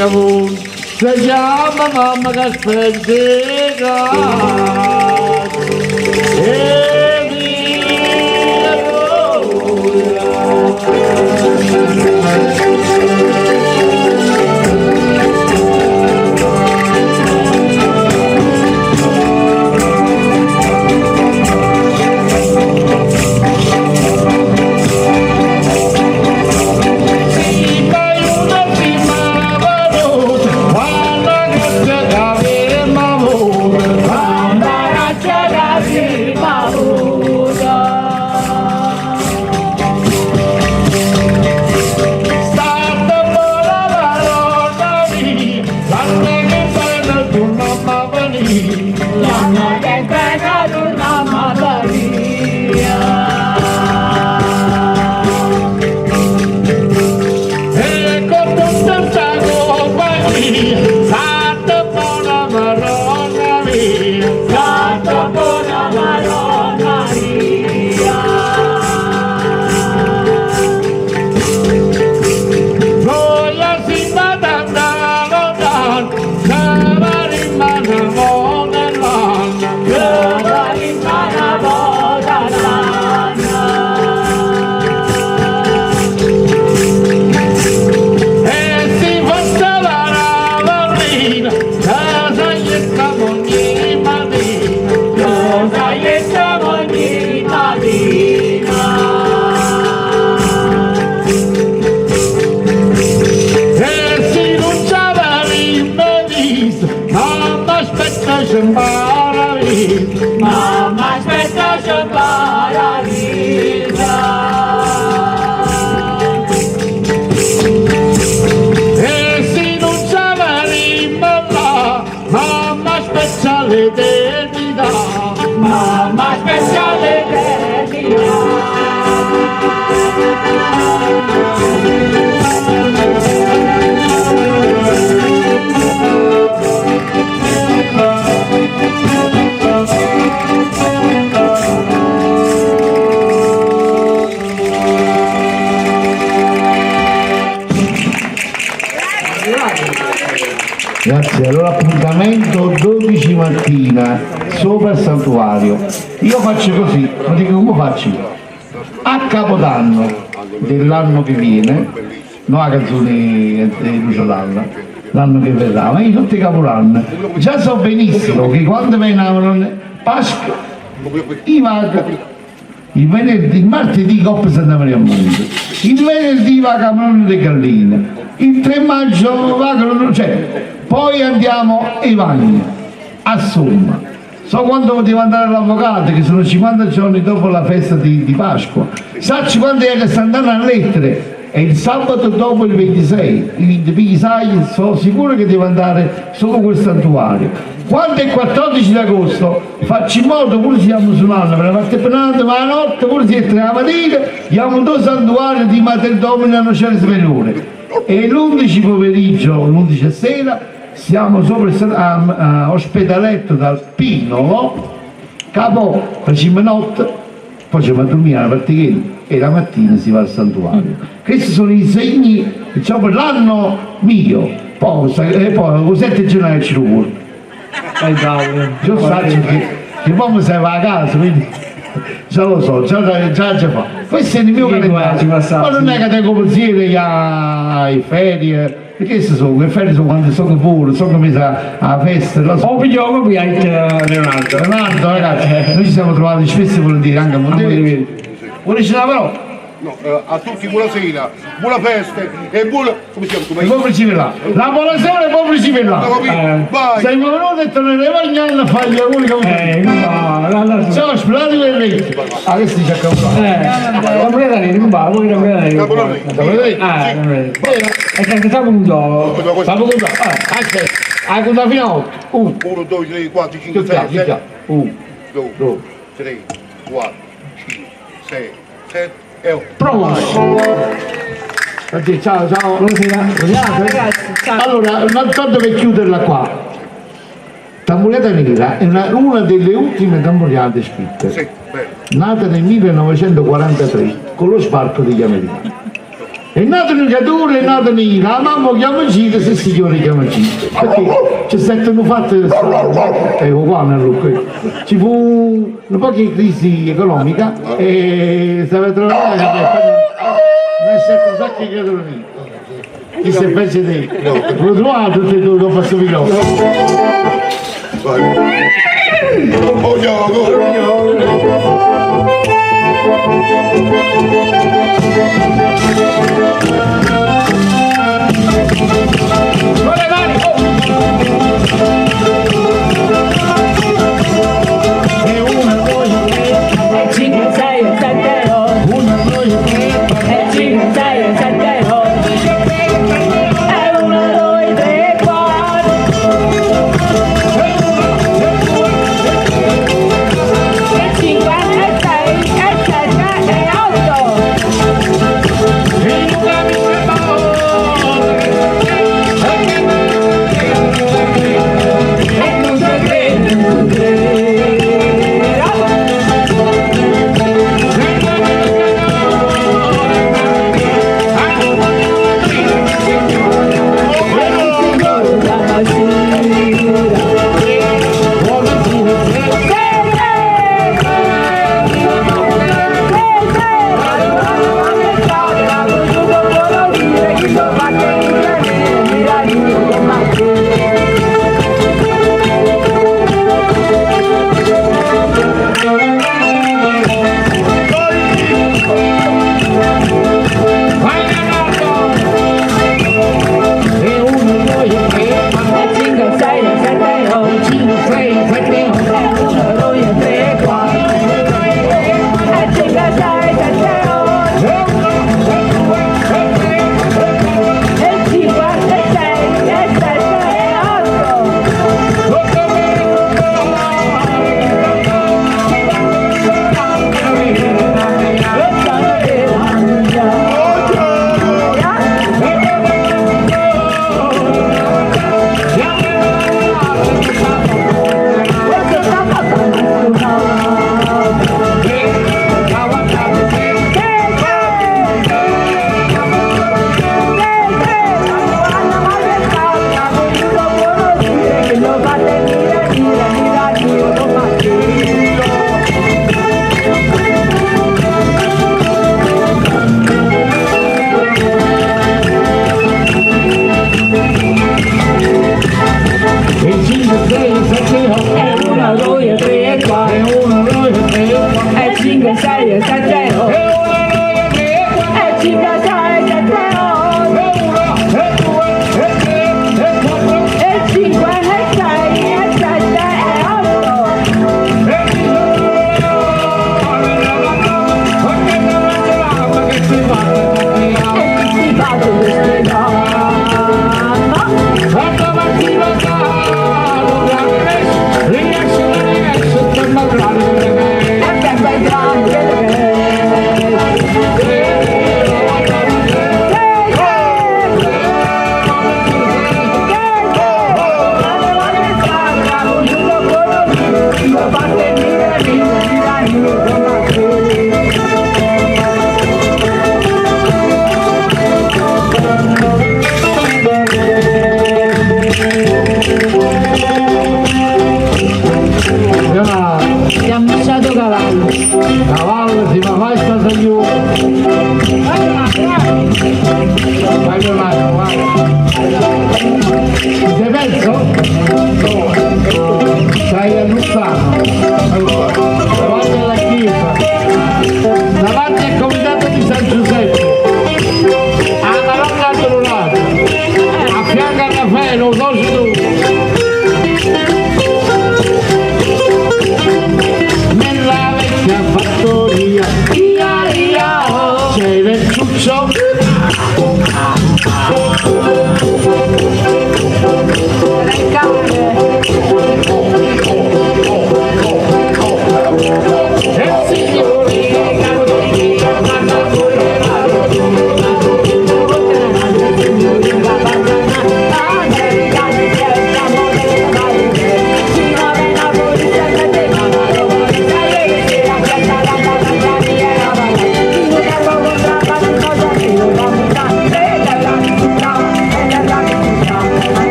Schiavone, se chiama mamma che aspetta e via Mamma aspetta c'è paradiso. E se non c'è là, mamma aspetta l'eternità. Mamma aspetta l'eternità. Grazie, allora appuntamento 12 mattina sopra il santuario. Io faccio così, lo dico come faccio io. A Capodanno dell'anno che viene, no a canzone di Lucio Dalla, l'anno che verrà, ma io tutti i Capodanno, già so benissimo che quando venivano Pasqua, io vado il venerdì, il martedì Coppa Santa Maria a Monte, il venerdì va a Camerone de Galline, il 3 maggio va a cioè, poi andiamo ai Vagni, a Somma. So quando devo andare all'avvocato, che sono 50 giorni dopo la festa di Pasqua. Sacci quando è che sta andando a lettere, è il sabato dopo il 26, quindi sai, sono sicuro che devo andare solo quel santuario. Quando è il 14 d'agosto faccio in modo, pure siamo su un anno per la parte penante, ma la notte pure si è 3 la mattina, andiamo in due santuari di Mater Domini a Nocera Superiore. E l'11 pomeriggio, l'11 sera, siamo sopra il a Ospedaletto dal Pinolo, capo facciamo notte, poi ci va a dormire alla partita e la mattina si va al santuario. Questi sono i segni, diciamo, per l'anno mio. Poi, e poi con 7 gennaio ci ruolo. Già sai che poi mi serve a casa, quindi già lo so, già fa. Questo è il mio calendario. Ma non è che tengo pensieri ai ferie, perché queste sono, le ferie sono quando sono pure, sono messa alla festa. Lo so. Ho gioco qui Leonardo. Leonardo, ragazzi, noi ci siamo trovati spesso e volentieri anche a Montevideo. Vuoi dire una parola? No, a tutti buonasera, buona festa e buona... come si chiama? E buon principe là. La buonasera e buon principe là. Vai. Sei venuto e torneremo ogni anno a fare gli auguri che No, Ciao, splendidi per vecchio. Adesso ci accappiamo. La moneta nera, non va, voi la moneta nera. La moneta nera. Ah, la moneta nera. E che stiamo contando? Stiamo contando. Hai contato fino a 8. 1, 1, 2, 3, 4, 5, 6, 7. 1, 2, 3, 4, 5, 6, 7 e 8. Promosso. Ciao, ciao. Buonasera. Buonasera. Allora, tanto per chiuderla qua. Tamburiata Nera è una delle ultime tamburiate scritte. Sì, nata nel 1943 con lo sbarco degli americani. È nato nu creatur, è nato niro, 'a mamma 'o chiamma Ciro, se signore chiama Ciro. Perché c'è stato un fatto ecco qua una Luca. Ci fu un po' di crisi economica e stava trovando è stato un sacco di creature nire. Chi si è peggio di te? Lo trovate tutti e due dopo questo microfono. Vai. Oh, gioco! Con le mani! Oh! E una, due, tre, E 5, 6, 7, 8. una, due, tre, E 5, 6, 7, 8. E 1, 2, 3, 4. E 5, e 6, e 7, e 8. E non capisce mai.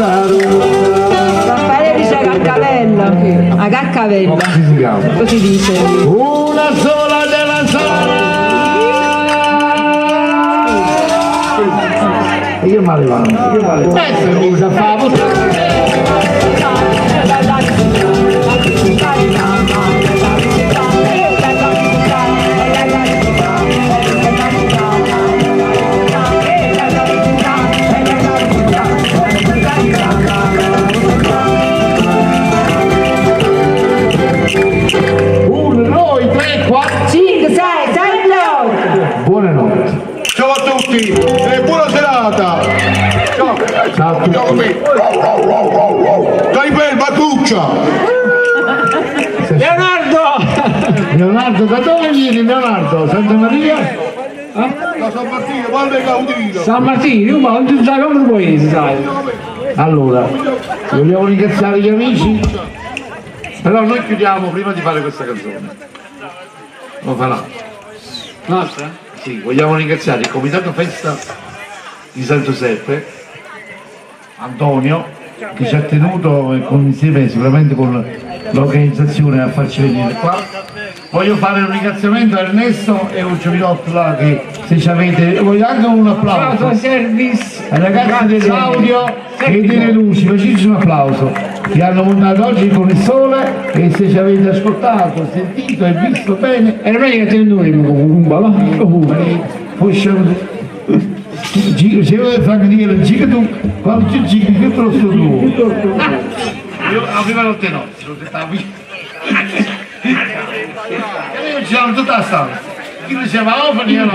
rosa rosa. Raffaele dice caccavella. A caccavella. Come si chiama? Così dice. Una sola della sala! E io mi levanto, io mi levanto. E mi fa Uno, due, tre, quattro. 5, 6, 7, 8. Buonanotte. Ciao a tutti e buona serata! Ciao! Ciao a Ciao tutti. Dai bel Barbuccia! Leonardo! Leonardo, da dove vieni Leonardo? Santa Maria? Da San Martino, Valle Caudino! San Martino, ma non ti sai come paese, sai. Allora, vogliamo ringraziare gli amici, però noi chiudiamo prima di fare questa canzone. Lo farà. Un'altra? Sì, vogliamo ringraziare il comitato festa di San Giuseppe, Antonio, che ci ha tenuto e con, insieme sicuramente con l'organizzazione a farci venire qua. Voglio fare un ringraziamento a Ernesto e un giovinotto là che se ci avete, voglio anche un applauso. Applauso service. Ai ragazzi dell'audio e delle luci, faceteci un applauso, che hanno montato oggi con il sole e se ci avete ascoltato, sentito e visto bene, Era meglio che te ne dormi comunque, va? Comunque. poi scendo. Giro, se io Franco dire, gira tu, quando ti giri, che te lo sto tu? Io la prima notte no, sono sentato io. E noi giravamo tutta la stanza. Chi diceva open, io no.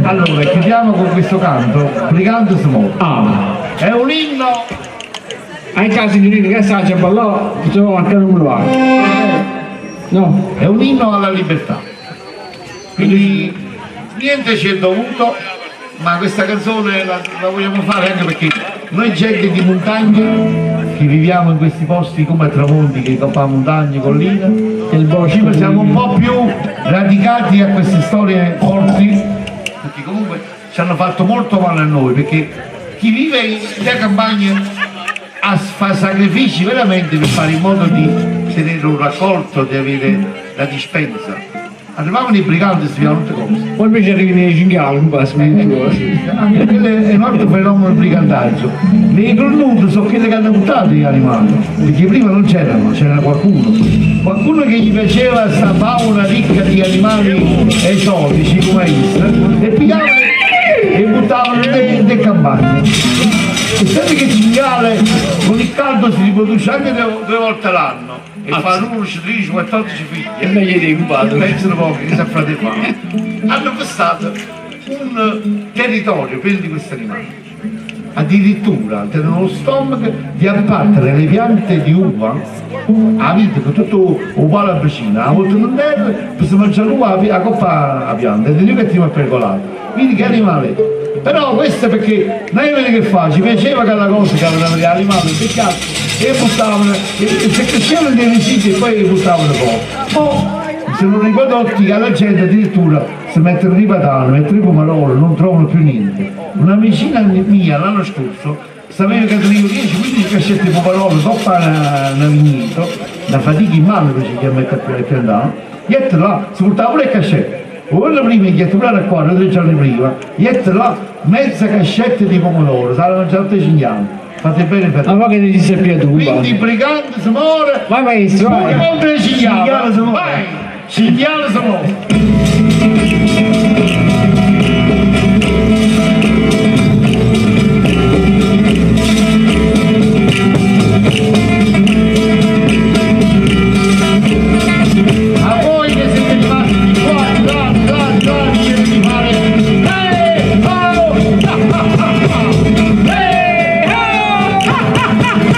Allora, chiudiamo con questo canto, Brigante Small. Ah, È un inno anche la signorina che sa, c'è ballò, facciamo anche un va. No, È un inno alla libertà. Quindi niente ci è dovuto, ma questa canzone la, la vogliamo fare anche perché noi gente di montagna che viviamo in questi posti come a Tramonti, che coppa montagne, colline, il bosco. ci siamo un po' più radicati a queste storie forti, perché comunque ci hanno fatto molto male a noi, perché chi vive in campagna fa sacrifici veramente per fare in modo di tenere un raccolto, di avere la dispensa. Arrivavano i briganti e si tutte cose. Poi invece arrivi nei cinghiali, un passo, Anche quello è un altro fenomeno del brigantaggio. Le cornute sono quelle che hanno buttato gli animali, perché prima non c'erano, c'era qualcuno. Qualcuno che gli piaceva sta fauna ricca di animali esotici come questo, e pigliavano e buttavano nelle campagne. E sempre che il cinghiale con il caldo si riproduce anche due, due volte l'anno e fa 11, 13, 14 figli. È meglio di un padre. Pensano poco che sa frate fa. Hanno fissato un territorio pieno di questi animali. Addirittura tenevano lo stomaco di abbattere le piante di uva a vita con tutto uguale a vicina, a volte non terra, per mangiare l'uva a coppa a pianta, ed è che ti percolato. Quindi che animale? Però questo è perché noi vedi che fa, ci piaceva quella cosa che avevano gli animali, peccato, e buttavano, e, e se crescevano dei residui e poi li buttavano fuori. Poi sono riprodotti che alla gente addirittura si mettono i patane, mettono i pomodori, non trovano più niente. Una vicina mia l'anno scorso sapeva che tenevo 10-15 cascette di pomodoro sopra una, una vigneto, una fatica in mano che ci mette a piantare, gli là, si portava pure le cascette. Quello prima gli pure qua, due o tre giorni prima, gli là mezza cascetta di pomodoro, sarà mangiato tutti i cinghiali. Fate bene per Ma poi che ti sei più tu, Quindi il brigante si muore, Vai maestro, pure vai. contro il cinghiale. Cinghiale si muore. Vai! Cinghiale si muore. A voi che siete rimasti di qua, di là, di là, di là, vi chiedo di fare Ehi, oh, ah, ah, ah, ah. Ehi, oh, ah, ah, ah, ah.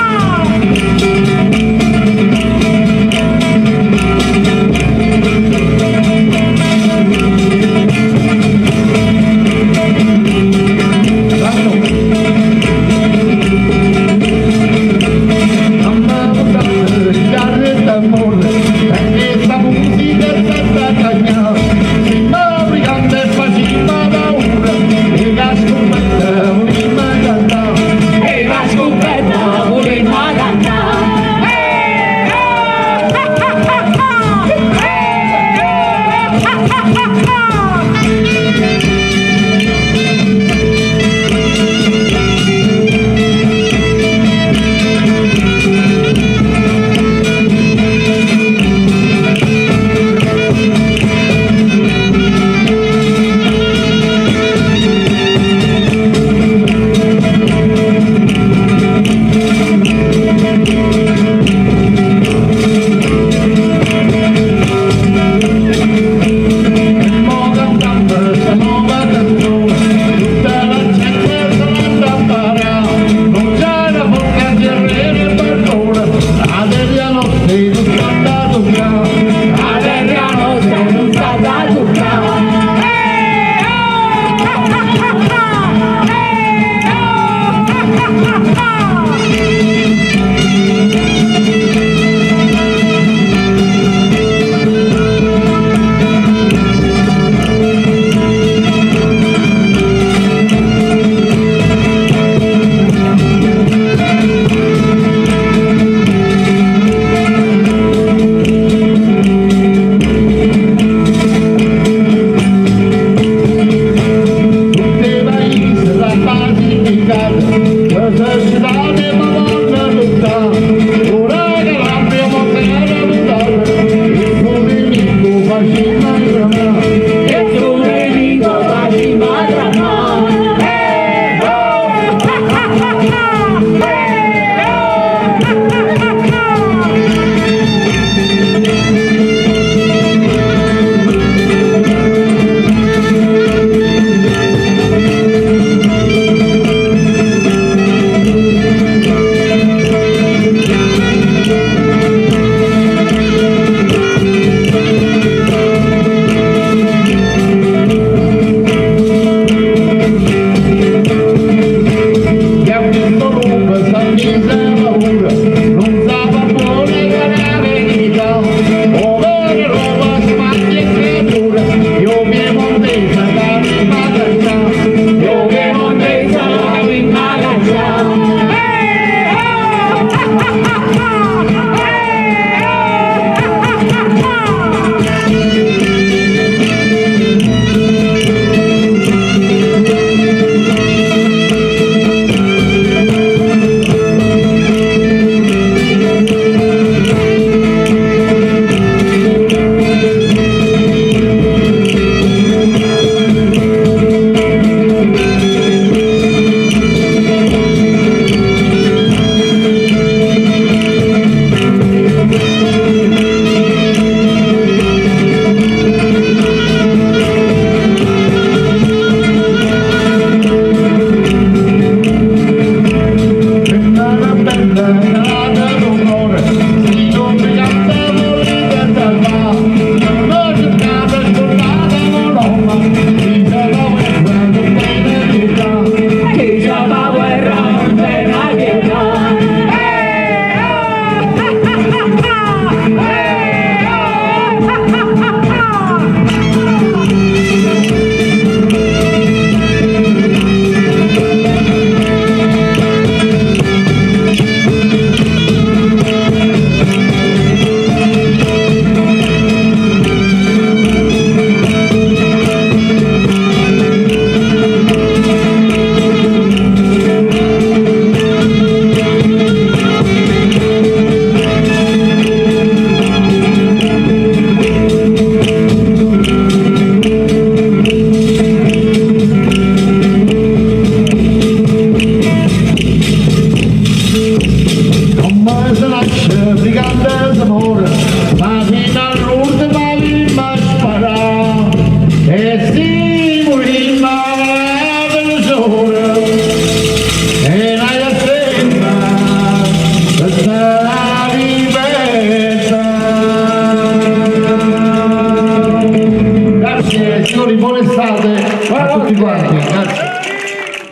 a tutti quanti, grazie.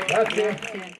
Grazie.